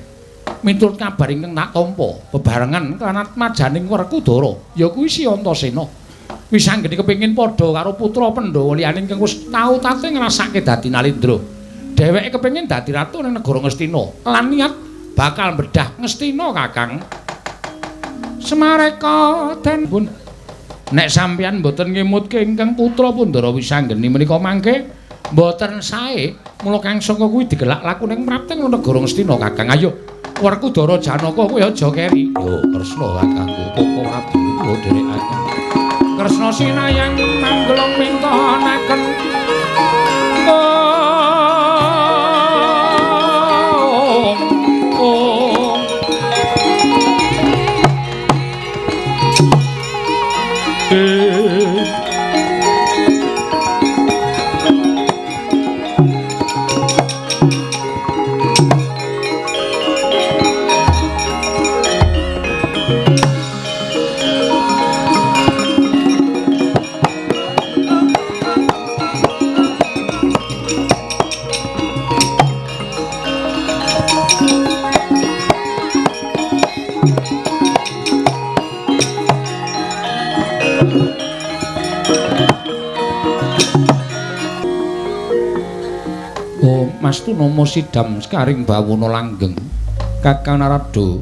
Miturut kabar ingkang tak tampa bebarengan lan majaning Werkudara ya kuwi si Antasena. Wisanggeni kepengin padha karo putra Pandhawa liyane ingkang wis tau tate ngrasake dadi Nalindra. Dheweke kepengin dadi ratu ning negara Ngastina lan niat bakal bedah Ngastina Kakang. Semareka den pun nek sampeyan mboten ngemutke ingkang putra Pandhara Wisanggeni menika mangke mboten sae. Mula kang saka kuwi digelak laku ning mrapting negara Ngastina Kakang. Ayo Werkudara Janaka kowe aja keri. Yo Kresna kakangku, Koko Prabu kula dherekaken. Kresna sinayang manggelong mintonaken. Oh. Mastu nomo sidam sekaring bawono langgeng Kakang Narada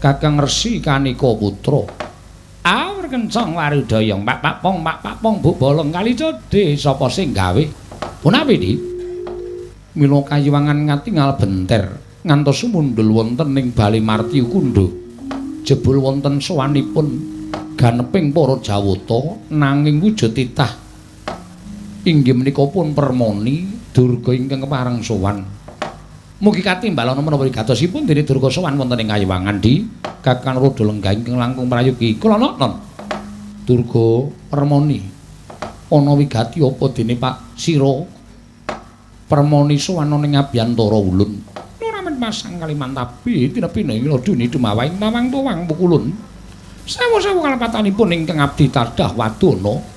Kakang Resi Kanika Putra awur kencang warudayang pak pak pong pak pak pong buk bolong kali codhe sapa sing gawe punapi di mila kayiwangan ngatingal benter ngantos mundhul wonten ing Bali Marti Kundha jebul wonten sowanipun ganeping para Jawata nanging wujud titah inggih menika pun permoni Durga ingkang kepareng sowan. Mugi katimbalana menapa wigatosipun dene Durga sowan wonten ing kayiwangan di Kakang Rada Lenggah ingkang langkung prayogi. Kula nonton. Durga permoni ana wigati apa dene Pak Sira permoni sowan ana ing abiyantara ulun. Ora men pasang kalimantabi tinepine ing laduni dumawaing tawang tuwang pukulun. Sewu-sewu kalepatanipun ingkang abdi tadah wadana.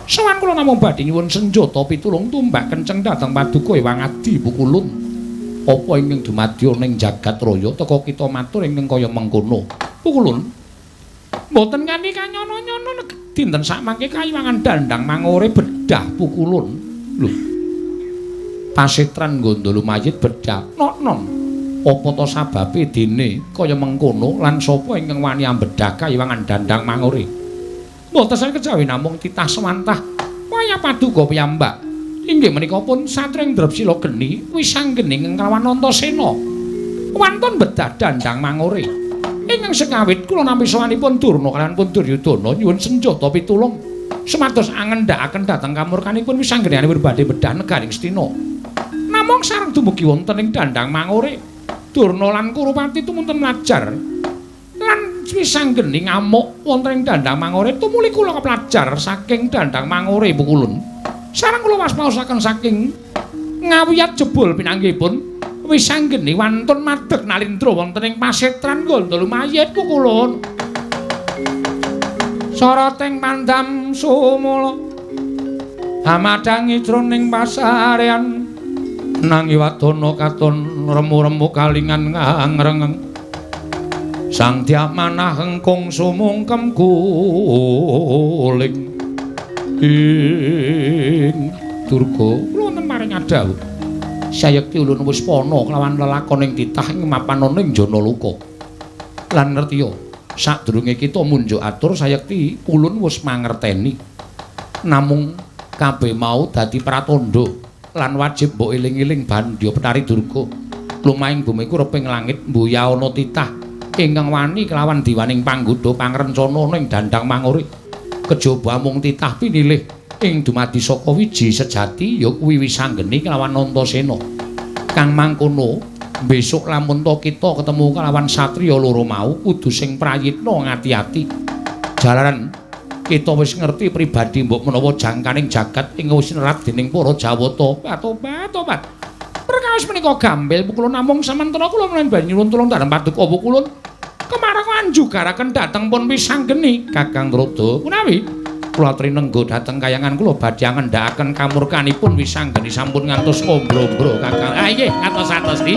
Sowan kula namung badhe nyuwun senjata pitulung tumbak kenceng dhateng paduka Ewang Adi pukulun. Apa ingkang dumadya ning jagat raya teka kita matur ingkang kaya mengkono. Pukulun. Mboten kanthi kanyono-nyono Dinten sakmangke kayiwangan Dandang Mangore bedah pukulun. Lho. Pasetran gondol mayit bedah. Nonon. Apa ta sababe dene kaya mengkono lan sapa ingkang wani ambedah kayiwangan Dandang Mangore? Mboten kejawi namung titah sewantah waya paduka piyambak. Inggih menika pun satring Drepsila geni wisanggeni ingkang kawan Antasena. Wantun bedah Dandang Mangore. Ingkang sekawit kula nampi sowanipun Durna kaliyan pun Duryudana nyuwun senjata pitulung sumados angendhakaken dhateng kamurkanipun wisanggenipun badhe bedah negaring Astina. Namung sareng dumugi wonten ing Dandang Mangore, Durna lan Kurupati tumunten mlajar lan wisanggeni ngamuk wonten ing Dandang Mangore tumuli kula keplajar saking Dandang Mangore pukulun. Sareng kula waspaosaken saking ngawiyat jebul pinanggihipun wisanggeni wantun madeg nalindra wonten ing pasetran gondol mayit pukulun. Soroting pandam sumula hamadangi jroning pasarean nanging wadana katon remu-remu kalingan ngrengeng. Sang Dyamanah engkung sumungkem guling ing Durga kula wonten maring adhawuh. Sayekti ulun wis pana kelawan lelakoning titah ing mapan ana ing Janaloka. Lan ngertiya, sadurunge kita munjuk atur sayekti ulun wis mangerteni. Namung kabeh mau dadi pratandha lan wajib mbok eling-eling Bandya Betari Durga. Lumahing bumi iku reping langit mbuya ana titah ingkang wani kelawan diwaning panggodha pangrencana ana ing Dandang Mangore. Kejaba mung titah pinilih ing dumadi saka wiji sejati ya kuwi wisanggeni kelawan Antasena. Kang mangkono besok lamun ta kita ketemu kelawan satriya loro mau kudu sing prayitna ngati-ati. Jalaran kita wis ngerti pribadi mbok menawa jangkaning jagat ing wis nerat dening para Jawata. Tobat-tobat. Perkawis menika gampil pukulun namung samantana kula menawi nyuwun tulung dalem paduka pukulun. Kemarang anjugaraken dhateng pun wisanggeni Kakang Druda. Menawi kula trinenggo dhateng kayangan kula badhe ngendhakaken kamurkanipun wisanggeni sampun ngantos ombro-ombro Kakang. Ah nggih, atos-atos di.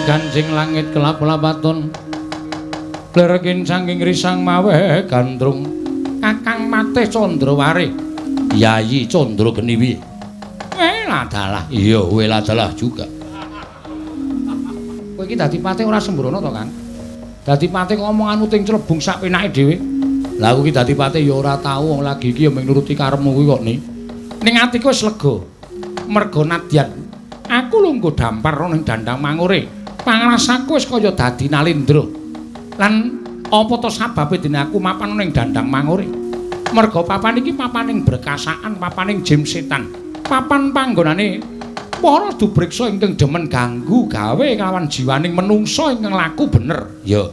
Kancing langit kelap-lapaton Lerkin saking risang mawe gandrung Kakang Matih Candrawari Yayi Candra Geniwi. Weladalah. Iya, weladalah juga. Kowe iki dadi patih ora sembrono to, Kang? Dadi patih ngomonganmu ting clebung sak penake dhewe. Lah aku iki dadi patih ya ora tau wong lagi iki ya mung nuruti karepmu kuwi kok ni. Ning atiku wis lega. Merga nadyan aku lungguh dampar ning Dandang Mangore. Pangrasaku wis kaya dadi nalindra. Lan apa to sababe dene aku mapan ning Dandang Mangore? Merga papan iki papaning berkasaan, papaning jim setan. Papan panggonane para dubriksa ingkang demen ganggu gawe kelawan jiwaning menungsa ingkang laku bener. Ya.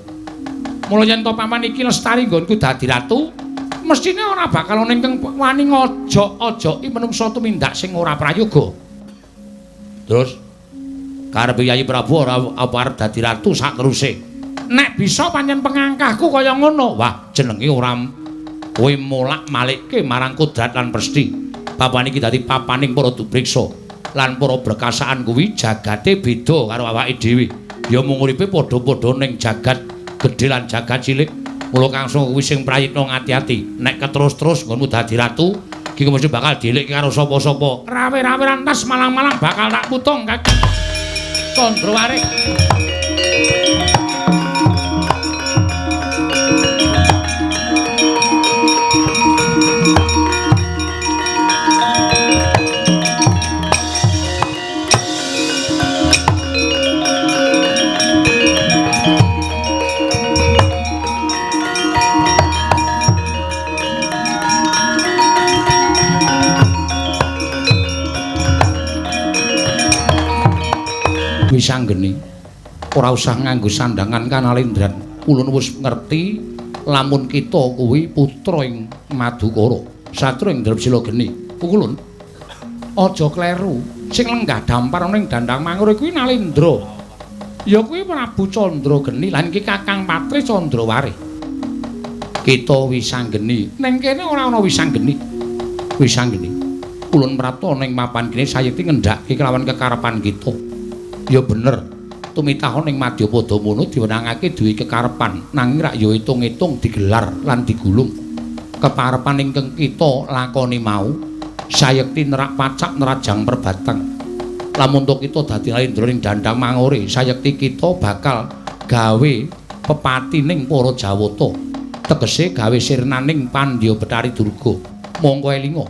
Mula yen to papan iki lestari nggonku dadi ratu, mestine ora bakal ana ingkang wani ngojok-ojoki menungsa tumindak sing ora prayoga. Terus karepe Yayi Prabu ora apa arep dadi ratu sateruse. Nek bisa pancen pengangkahku kaya ngono, wah jenenge ora Kowe molak-malikke marang kodrat lan presti. Papan iki dadi papaning para dupriksa lan para berkasaan kuwi jagate beda karo awake dhewe. Ya mung uripe padha-padha ning jagat gedhe lan jagat cilik. Mula Kangsa kuwi sing prayitna ngati-ati. Nek keterus-terus nggonmu dadi ratu, iki mesti bakal dielikke karo sapa-sapa. Rawe-rawe rantas malang-malang bakal tak putung kaki Candrawari. Wisanggeni ora usah nganggo sandangan kanalendran. Ulun wis ngerti lamun kita kuwi putra ing Madukara, satria ing Drepsila geni. Pukulun aja kleru, sing lenggah dampar ning Dandang Mangure kuwi Nalendra. Ya kuwi Prabu Candra Geni lan iki Kakang Patri Candrawari. Kita Wisanggeni ning kene ora ana Wisanggeni. Wisanggeni ulun prapta ning mapan kene sayekti ngendhake kelawan kekarepan kita. Ya bener, tumitahon ning Madyapada mono diwenangake duwe kekarepan, nanging rak ya itung-itung digelar lan digulung. Kekarepan ingkang kita lakoni mau sayekti nerak pacak nerajang perbatang. Lamun to kita dadi Nalendra ning Dandang Mangure, sayekti kita bakal gawe pepati ning para Jawata. Tegese gawe sirnaning Pandya Betari Durga. Mongko elinga,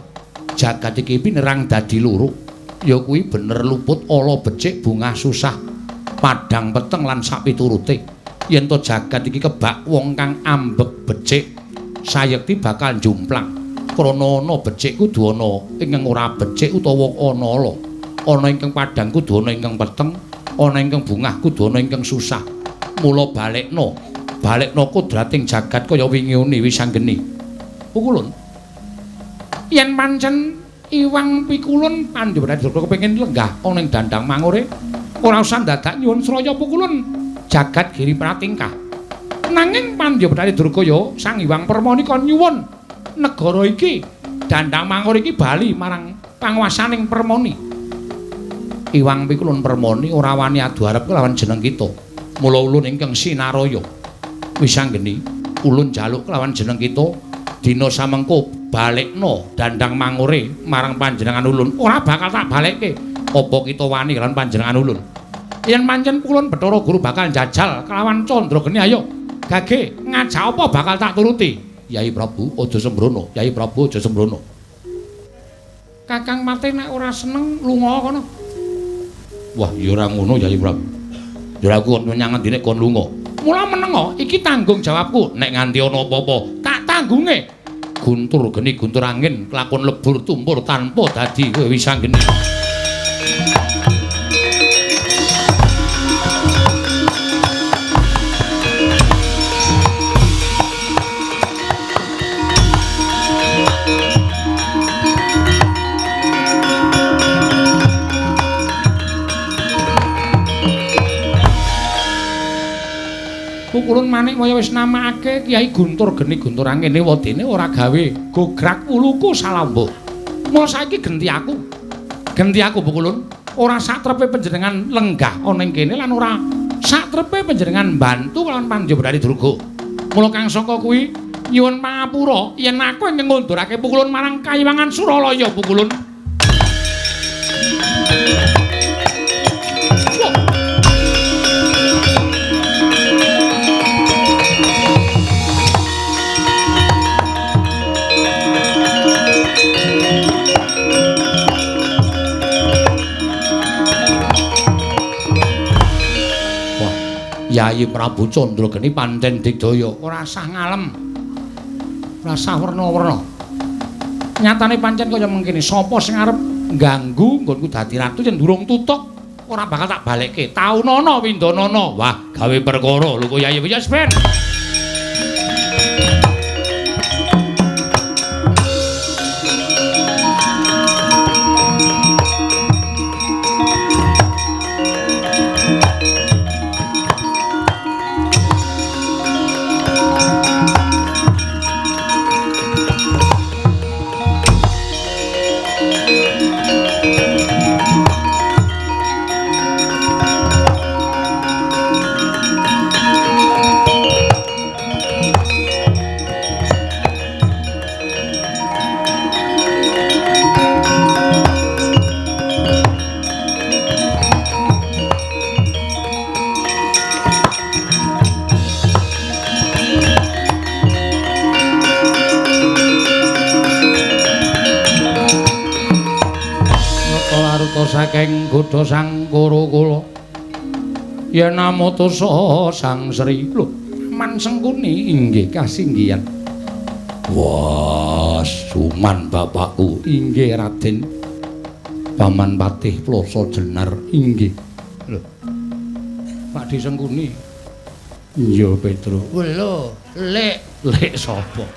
jagat iki pinerang dadi loro. Ya kuwi bener luput ala becik bungah susah padang peteng lan sapiturute. Yen to jagat iki kebak wong kang ambek becik, sayekti bakal njumplang. Krana ana becik kudu ana ingkang ora becik utawa ana ala. Ana ingkang padang kudu ana ingkang peteng, ana ingkang bungah kudu ana ingkang susah. Mula balekno, balekno kodrating jagat kaya wingi uni Wisanggeni. Pukulun. Yen pancen Iwang Pikulun Pandya Durga kepengin lenggah ana ing Dandang Mangure, ora usah dadak nyuwun sraya Pukulun jagat giri pratingkah. Nanging Pandya Durga ya Sang Hyang Permoni kon nyuwun negara iki Dandang Mangure iki bali marang panguwasaning Permoni. Iwang Pikulun Permoni ora wani adu arep kelawan jeneng kita. Mula ulun ingkang sinaraya Wisanggeni ulun jaluk kelawan jeneng kita dina samengko balekno Dandang Mangure marang panjenengan ulun. Ora bakal tak balekke. Apa kita wani kelawan panjenengan ulun? Yen pancen ulun Bathara Guru bakal njajal kelawan Candra Geni, ayo gage ngajak apa bakal tak turuti. Yai Prabu aja sembrono, Yai Prabu aja sembrono. Kakang Mate nek ora seneng lunga kono. Wah, ya ora ngono Yai Prabu. Ya aku kon menyang ngendine kon lunga. Mula menengo iki tanggung jawabku. Nek nganti ana apa-apa tak tanggunge. Guntur geni guntur angin kelakon lebur tumpur tanpa dadi kowe Wisanggeni. Pukulun manik kaya wis namakake Kyai Guntur Geni Guntur Angin wadene ora gawe gograk wuluku salambuh. Mula saiki genti aku. Genti aku Pukulun. Ora satrepe panjenengan lenggah ana ing kene lan ora satrepe panjenengan mbantu lawan Pandya Betari Durga. Mula Kang Saka kuwi nyuwun pangapura yen aku ingkang ngundurake Pukulun marang Kayiwangan Suralaya Pukulun. Yayi Prabu Candra Geni pancen digdaya, ora sah ngalem. Ora sah werna-werna. Nyatane pancen kaya mengkene, sapa sing arep ngganggu nggonku dadi ratu yen durung tutuk ora bakal tak balekke. Taunana windanana. Wah, gawe perkara lho Yayi. Wis ben. Saking godha Sang Kuru kula yen amutus Sang Sri. Lho, Man Sengkuni inggih kasinggihan. Wah, suman bapakku. Inggih Raden. Paman Patih Ploso Jenar inggih. Lho. Pakdhe Sengkuni. Iya, Petro. Lho, lek, lek sapa?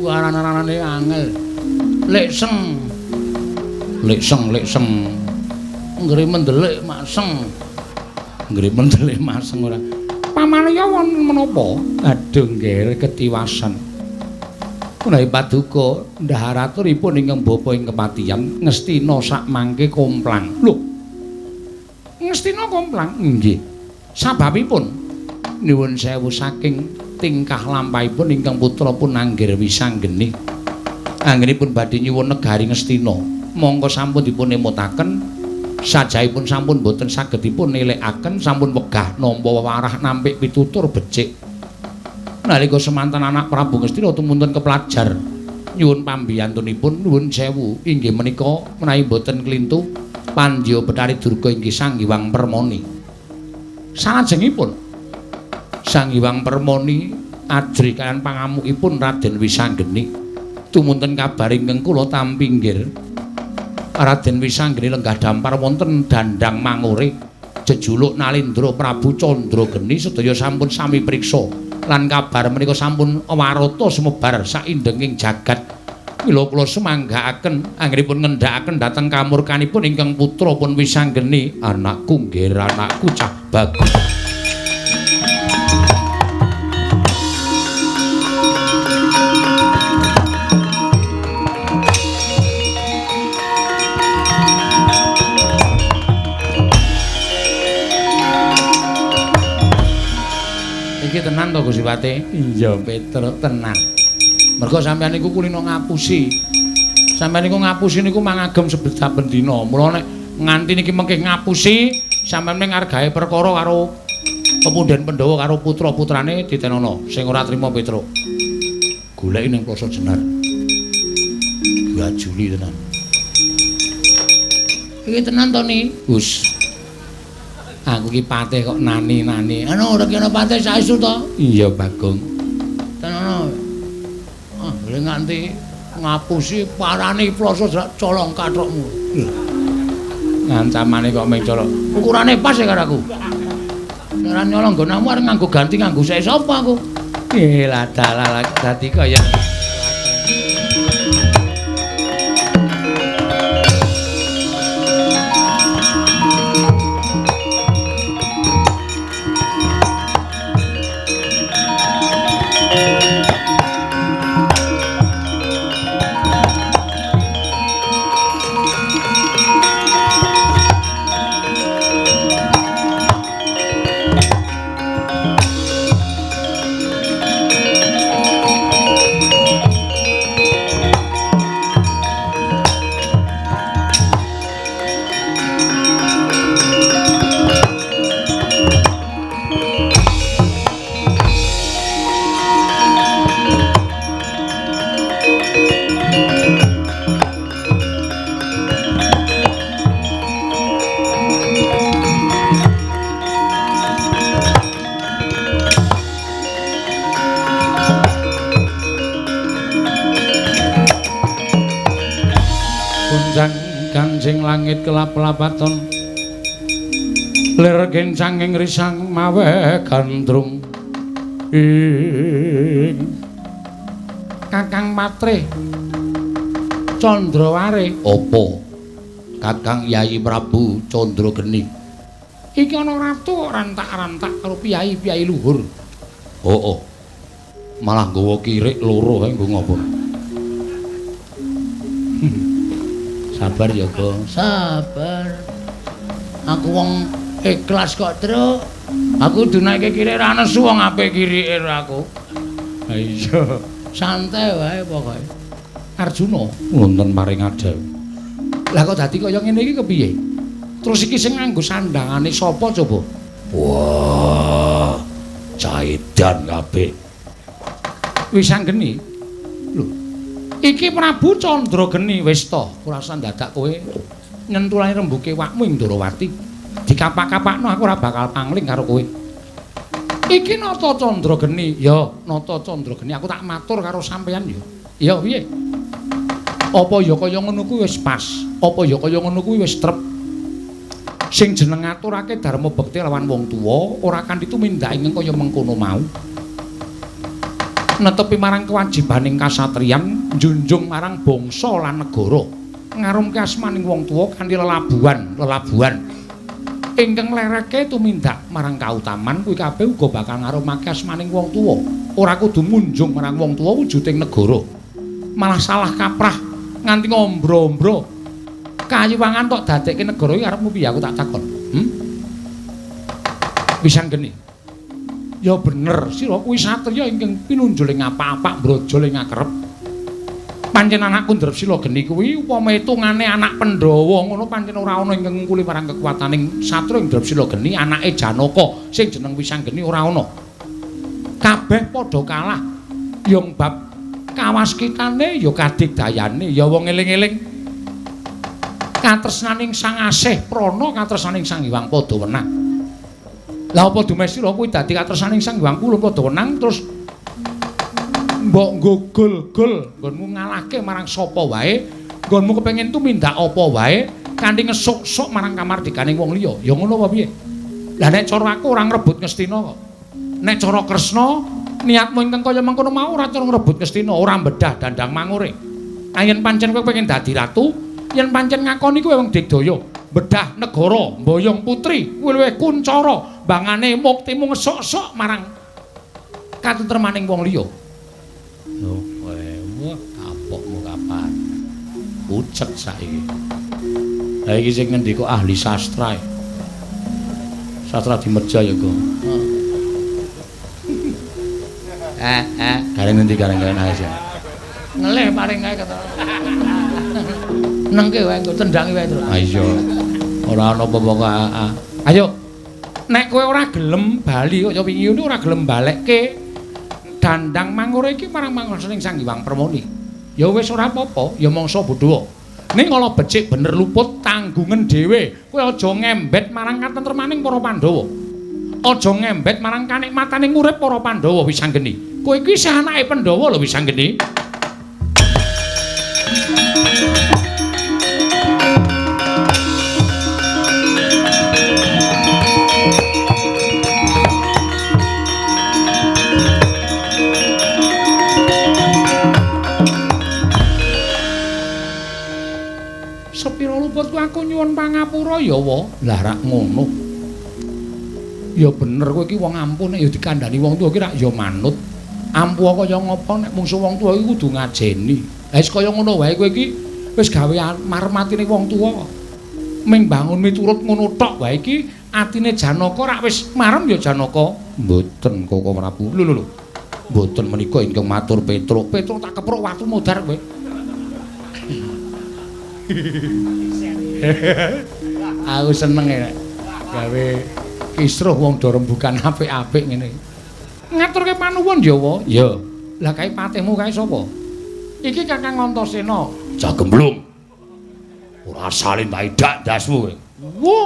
Aran-arane angel. Lek seng. Lek seng, lek seng. Nggri mendelik mak seng. Nggri mendelik mak seng ora. Pamanaya wonten menapa? Aduh nggih ketiwasan. Menawi paduka ndhahar aturipun ingkang bapa ing kepatihan Ngastina sakmangke komplang. Lho. Ngastina komplang? Nggih. Sababipun nyuwun sewu saking tingkah lampahipun ingkang putra pun Anggir Wisanggeni. Anggenipun badhe nyuwun negari Ngastina. Mongko sampun dipun emutaken sajahipun sampun boten saged dipun nilekaken, sampun wegah nampa wewarah nampik pitutur becik. Nalika semanten anak Prabu Ngastina tumunten kepelajar nyuwun pambiyantunipun nuwun sewu inggih menika menawi boten klintu Pandya Betari Durga inggih Sang Hyang Permoni. Salajengipun Sang Hyang Permoni ajrih kaliyan pangamukipun Raden Wisanggeni tumunten kabar ingkang kula tampi nggih Raden Wisanggeni lenggah dampar wonten Dandang Mangure jejuluk Nalendra Prabu Candrageni sedaya sampun sami priksa lan kabar menika sampun warata sumebar saindenging jagat. Mila kula semanggaaken anggenipun ngendhakaken dhateng kamurkanipun ingkang putra pun Wisanggeni. Anakku nggih, anakku cah bagus. Iki tenan to Gusti Patih? Iya, Petro, tenan. Mergo sampeyan niku kulino ngapusi. Sampeyan niku ngapusi niku mangagem saben dina. Mula nek nganti niki mengke ngapusi, sampeyan mung ngargahe perkara karo pepundhen Pandhawa karo putra-putrane ditenono sing ora trima Petro. Goleki ning Ploso Jenar. Gajuli tenan. Iki tenan to ni? Gus. Aku ki patih kok nani-nani. Anu ora kena patih saestu to? Iya, Bagong. Tenono. Ah, boleh nganti ngapusi parani ploso colong kathokmu. Ngancamane kok mung colong. Ukurane pas ya karo aku. Nek ora nyolong nggonamu arep nganggo ganti nganggo sek sapa aku? Eh, lah dalah dadi kaya Kancing langit kelap-lapaton lir kencanging risang mawe gandrung ing Kakang Patrih Candraware. Apa Kakang Yayi Prabu Candrageni iki ana ratu rantak-rantak karo piyai-piyai luhur. Oh, oh. Malah nggawa kirik loro kae nggo ngopo? Sabar ya, Gong. Sabar. Aku wong ikhlas kok, Truk. Aku dunaike kirik ra nesu wong apik kirike aku. Ha iya, santai wae pokoke. Arjuna wonten paring adha. Lah kok dadi kaya ngene iki kepiye? Terus iki sing nganggo sandangane sapa coba? Wah, caedan kabeh. Wisanggeni. Lho, iki Prabu Candrageni wis to, ora usah dadak kowe Nyentulane rembuke wakmu ing Ndorowati. Dikapak-kapakno aku ora bakal pangling karo kowe. Iki Nata Candra Geni. Ya, Nata Candra Geni aku tak matur karo sampeyan ya. Ya piye? Apa ya kaya ngono kuwi wis pas? Apa ya kaya ngono kuwi wis trep? Sing jeneng ngaturake dharma bekti lawan wong tuwa ora kanthi tumindak ingkang kaya mengkono mau. Netepi marang kewajibaning kasatriyan, njunjung marang bangsa lan negara, ngarumke asmaning wong tuwa kanthi lelabuhan, ingkang lereke tumindak marang kautaman kuwi kabeh uga bakal ngarumake asmaning wong tuwa. Ora kudu munjung marang wong tuwa wujuding negara. Malah salah kaprah nganti ngombro-ombro. Kayiwangan tok dadekke negara iki arepmu piye aku tak takon. Wisanggeni. Ya bener, sira kuwi satriya ingkang pinunjul ing apa-apa mbrojol ing akerep. Pancen anakku Drepsila Geni kuwi upama hitungane anak Pandhawa ngono pancen ora ana ingkang ngungkuli marang kekuwataning satriya ing Drepsila Geni anake Janaka sing jeneng Wisanggeni ora ana. Kabeh padha kalah. Yang bab kawaskitane ya kadigdayane ya wong eling-eling. Katresnaning Sang Asih Prana katresnaning Sang Hyang padha wenang. Lah apa dumeh sira kuwi dadi katresnaning Sang Hyang Pulung padha wenang terus mbok nggo gol-gol nggonmu ngalahke marang sapa wae, nggonmu kepengin tumindak apa wae kanthi ngesuk-sok marang kamardikaning wong liya. Ya ngono apa piye? Lah nek cara aku ora ngrebut Ngastina kok. Nek cara Kresna niatmu ingkang kaya mengkono mau ora cara ngrebut Ngastina, ora bedah dandang mangure. Yen pancen kowe kepengin dadi ratu, yen pancen ngakoni kowe wong digdaya, bedah negara, mboyong putri, kuwi luwih kuncara, bangane muktimu ngesok-sok marang katentremaning wong liya. Oh, wah, kapokmu kapan? Pucet saiki. Lah iki sing ngendika ahli sastra. Sastra Dimerja ya, Go. Gareng endi gareng-gareng aja. Ngelih paring kae kata. Nengke wae engko tendangi wae terus. Ha iya. Ora ana apa-apa kok. Ayo. Nek kowe ora gelem bali kaya wingi ngono ora gelem balekke dandang mangure iki marang mangsaning Sang Hyang Permoni. Ya wis ora apa-apa, ya mangsa bodho. Ning ala becik bener luput tanggungan dhewe. Kowe aja ngembet marang katentremaning para Pandhawa. Aja ngembet marang kanikmataning urip para Pandhawa Wisanggeni. Kowe iki isih anake Pandhawa lho Wisanggeni. Sepira luputku aku nyuwun pangapura ya wa. Lah rak ngono. Ya bener kowe iki wong ampuh nek ya dikandhani wong tuwa iki rak ya manut. Ampuh kaya ngapa nek mungsu wong tuwa iki kudu ngajeni. Lah wis kaya ngono wae kowe iki wis gawe marmatine wong tuwa kok. Ming bangun miturut ngono tok wae iki atine Janaka rak wis marem ya Janaka. Mboten Koko Prabu. Lho lho lho. Mboten menika ingkang matur Petruk. Petruk tak kepruk watu modar kowe. Aku seneng nek gawe kisruh wong do rembukan apik-apik ngene. Ngaturke panuwun ya, Wa. Ya. Lah kae patihmu kae sapa? Iki Kakang Antasena. Cah gemblung. Ora salin ta idak ndasmu kowe. Wo.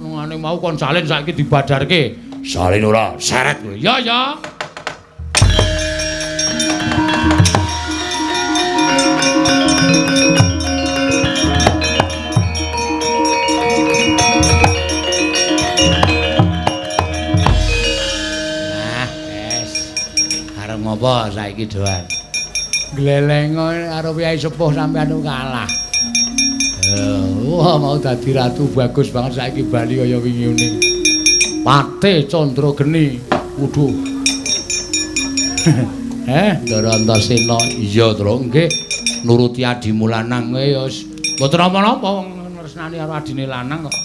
Nungane mau kon salin saiki dibadarke. Salin ora, seret kowe. Ya ya. Ngopo saiki doan? Gleleng karo piyai sepuh sampean kalah. Wah, mau dadi ratu bagus banget saiki bali kaya wingi ngene. Pate Candra Geni. Waduh. Ndara Antasena. Iya, Tru. Nggih. Nuruti adimu lanang kowe ya wis mboten napa-napa wong tresnani karo adine lanang kok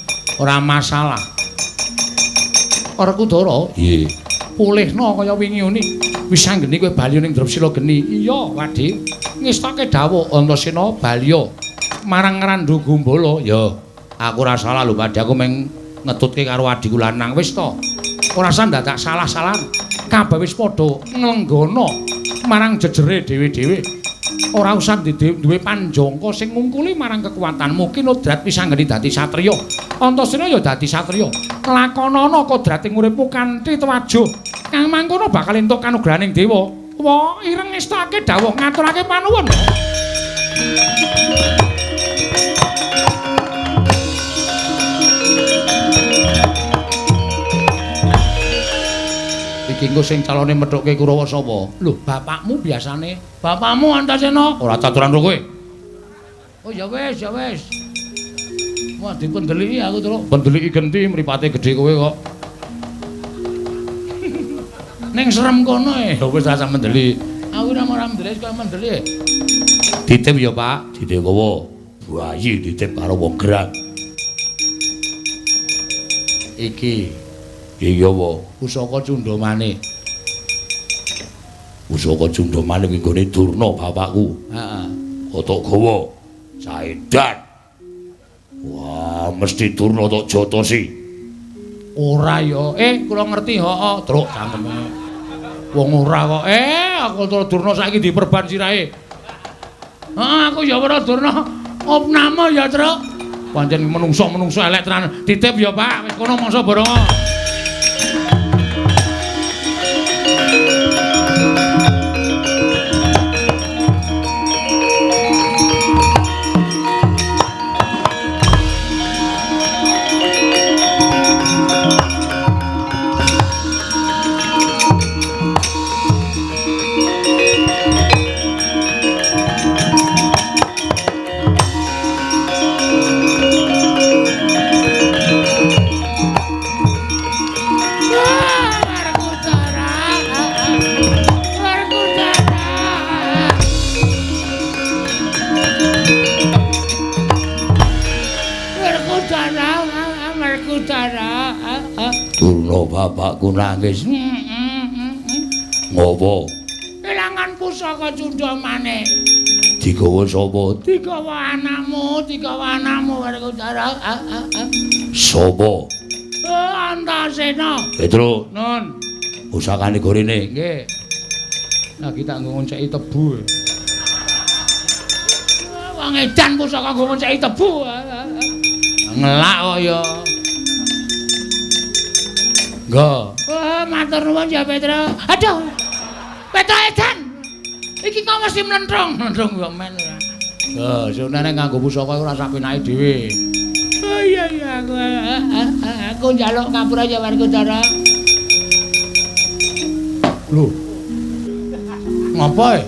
ora masalah. Werkudara. Nggih. Pulihna kaya wingi ngene. Wisanggeni kowe bali ning Drepsila Geni. Iya, Wadhe. Ngestake dawuh Antasena baliya marang Randhu Gumbala. Ya, aku ora salah lho, Padhe. Aku meng ngetutke karo adhiku lanang. Wis to. Ora usah ndadak salah-salahan. Kabeh wis padha nglenggana marang jejere dhewe-dhewe. Ora usah duwe panjangka sing ngungkuli marang kekuatanmu. Kinodrat wisanggeni dadi satriya. Antasena ya dadi satriya. Lakonana kodrating uripmu kanthi twajuh. Kang mangkono bakal entuk kanugrahaning dewa. Wa ireng ngestake dawuh ngaturake panuwun. Iki engko sing calone methuke Kurawa sapa? Lho, bapakmu biasane. Bapakmu Antasena. Ora caturan ro kowe. Oh ya wis, ya wis. Wah, dipendeliki aku terus. Pendeliki genti mripate gedhe kowe kok. Ning serem kono e. Ya wis rasa mendeli. Aku ora mendeli kok mendeli. Ditip ya, Pak. Ditip kowe. Bayi ditip karo wong gerak. Iki. Iya apa? Pusaka Cundamane. Pusaka Cundamane kuwi nggone Durna bapakku. Heeh. Kotok gawa. Saedan. Wah, mesti Durna tok jotosi. Ora ya. Kula ngerti, heeh. Truk cangkeme. Wong ora kok. Aku terus Durna saiki diperban sirahe. Heeh, aku ya ora Durna. Opname ya, Truk. Pancen menungso-menungso elek tenan. Titip ya, Pak. Wis kono mangsa borong. Durna bapakku nangis. Ngopo? Kelangan pusaka Cundamane. Digawa sapa? Digawa anakmu, digawa anakmu Werkudara. Sapa? Antasena. Petro, Nun. Pusakane gorene. Nggih. Lagi tak nggo ngonceki tebu. Wong edan pusaka nggo ngonceki tebu. Ngelak kok ya. Nggo. Oh, matur nuwun ya Petro. Aduh. Petro edan. Iki kok mesti mlentrung, mlentrung kok men ora. Lho, sunene nganggo pusaka ora sak penake dhewe. Oh iya iya aku njaluk ngapura ya Werkudara. Lho. Ngapa e?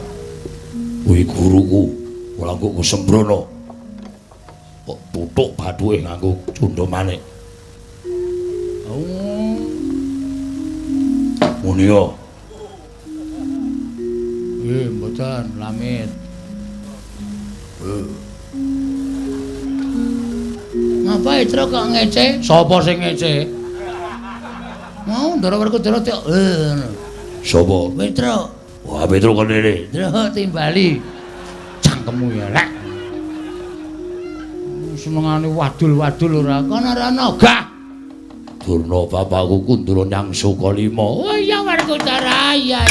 Kuwi guruku, ora kok sembrono. Kok tutuk bathuke nganggo cundhamane. Oh. Muni yo. Nggih, mboten lamit. Ngapa Petro kok ngece? Sapa sing ngece? Mau Ndara Werkudara tek. Sapa? Petro. Wah, Petro kon rene. Petro timbali. Cangkemmu ya, lek. Senengane wadul-wadul ora. Kono rono gah. Durna bapakku kundura nyang Sukalima. Oh iya Werkudara, iya.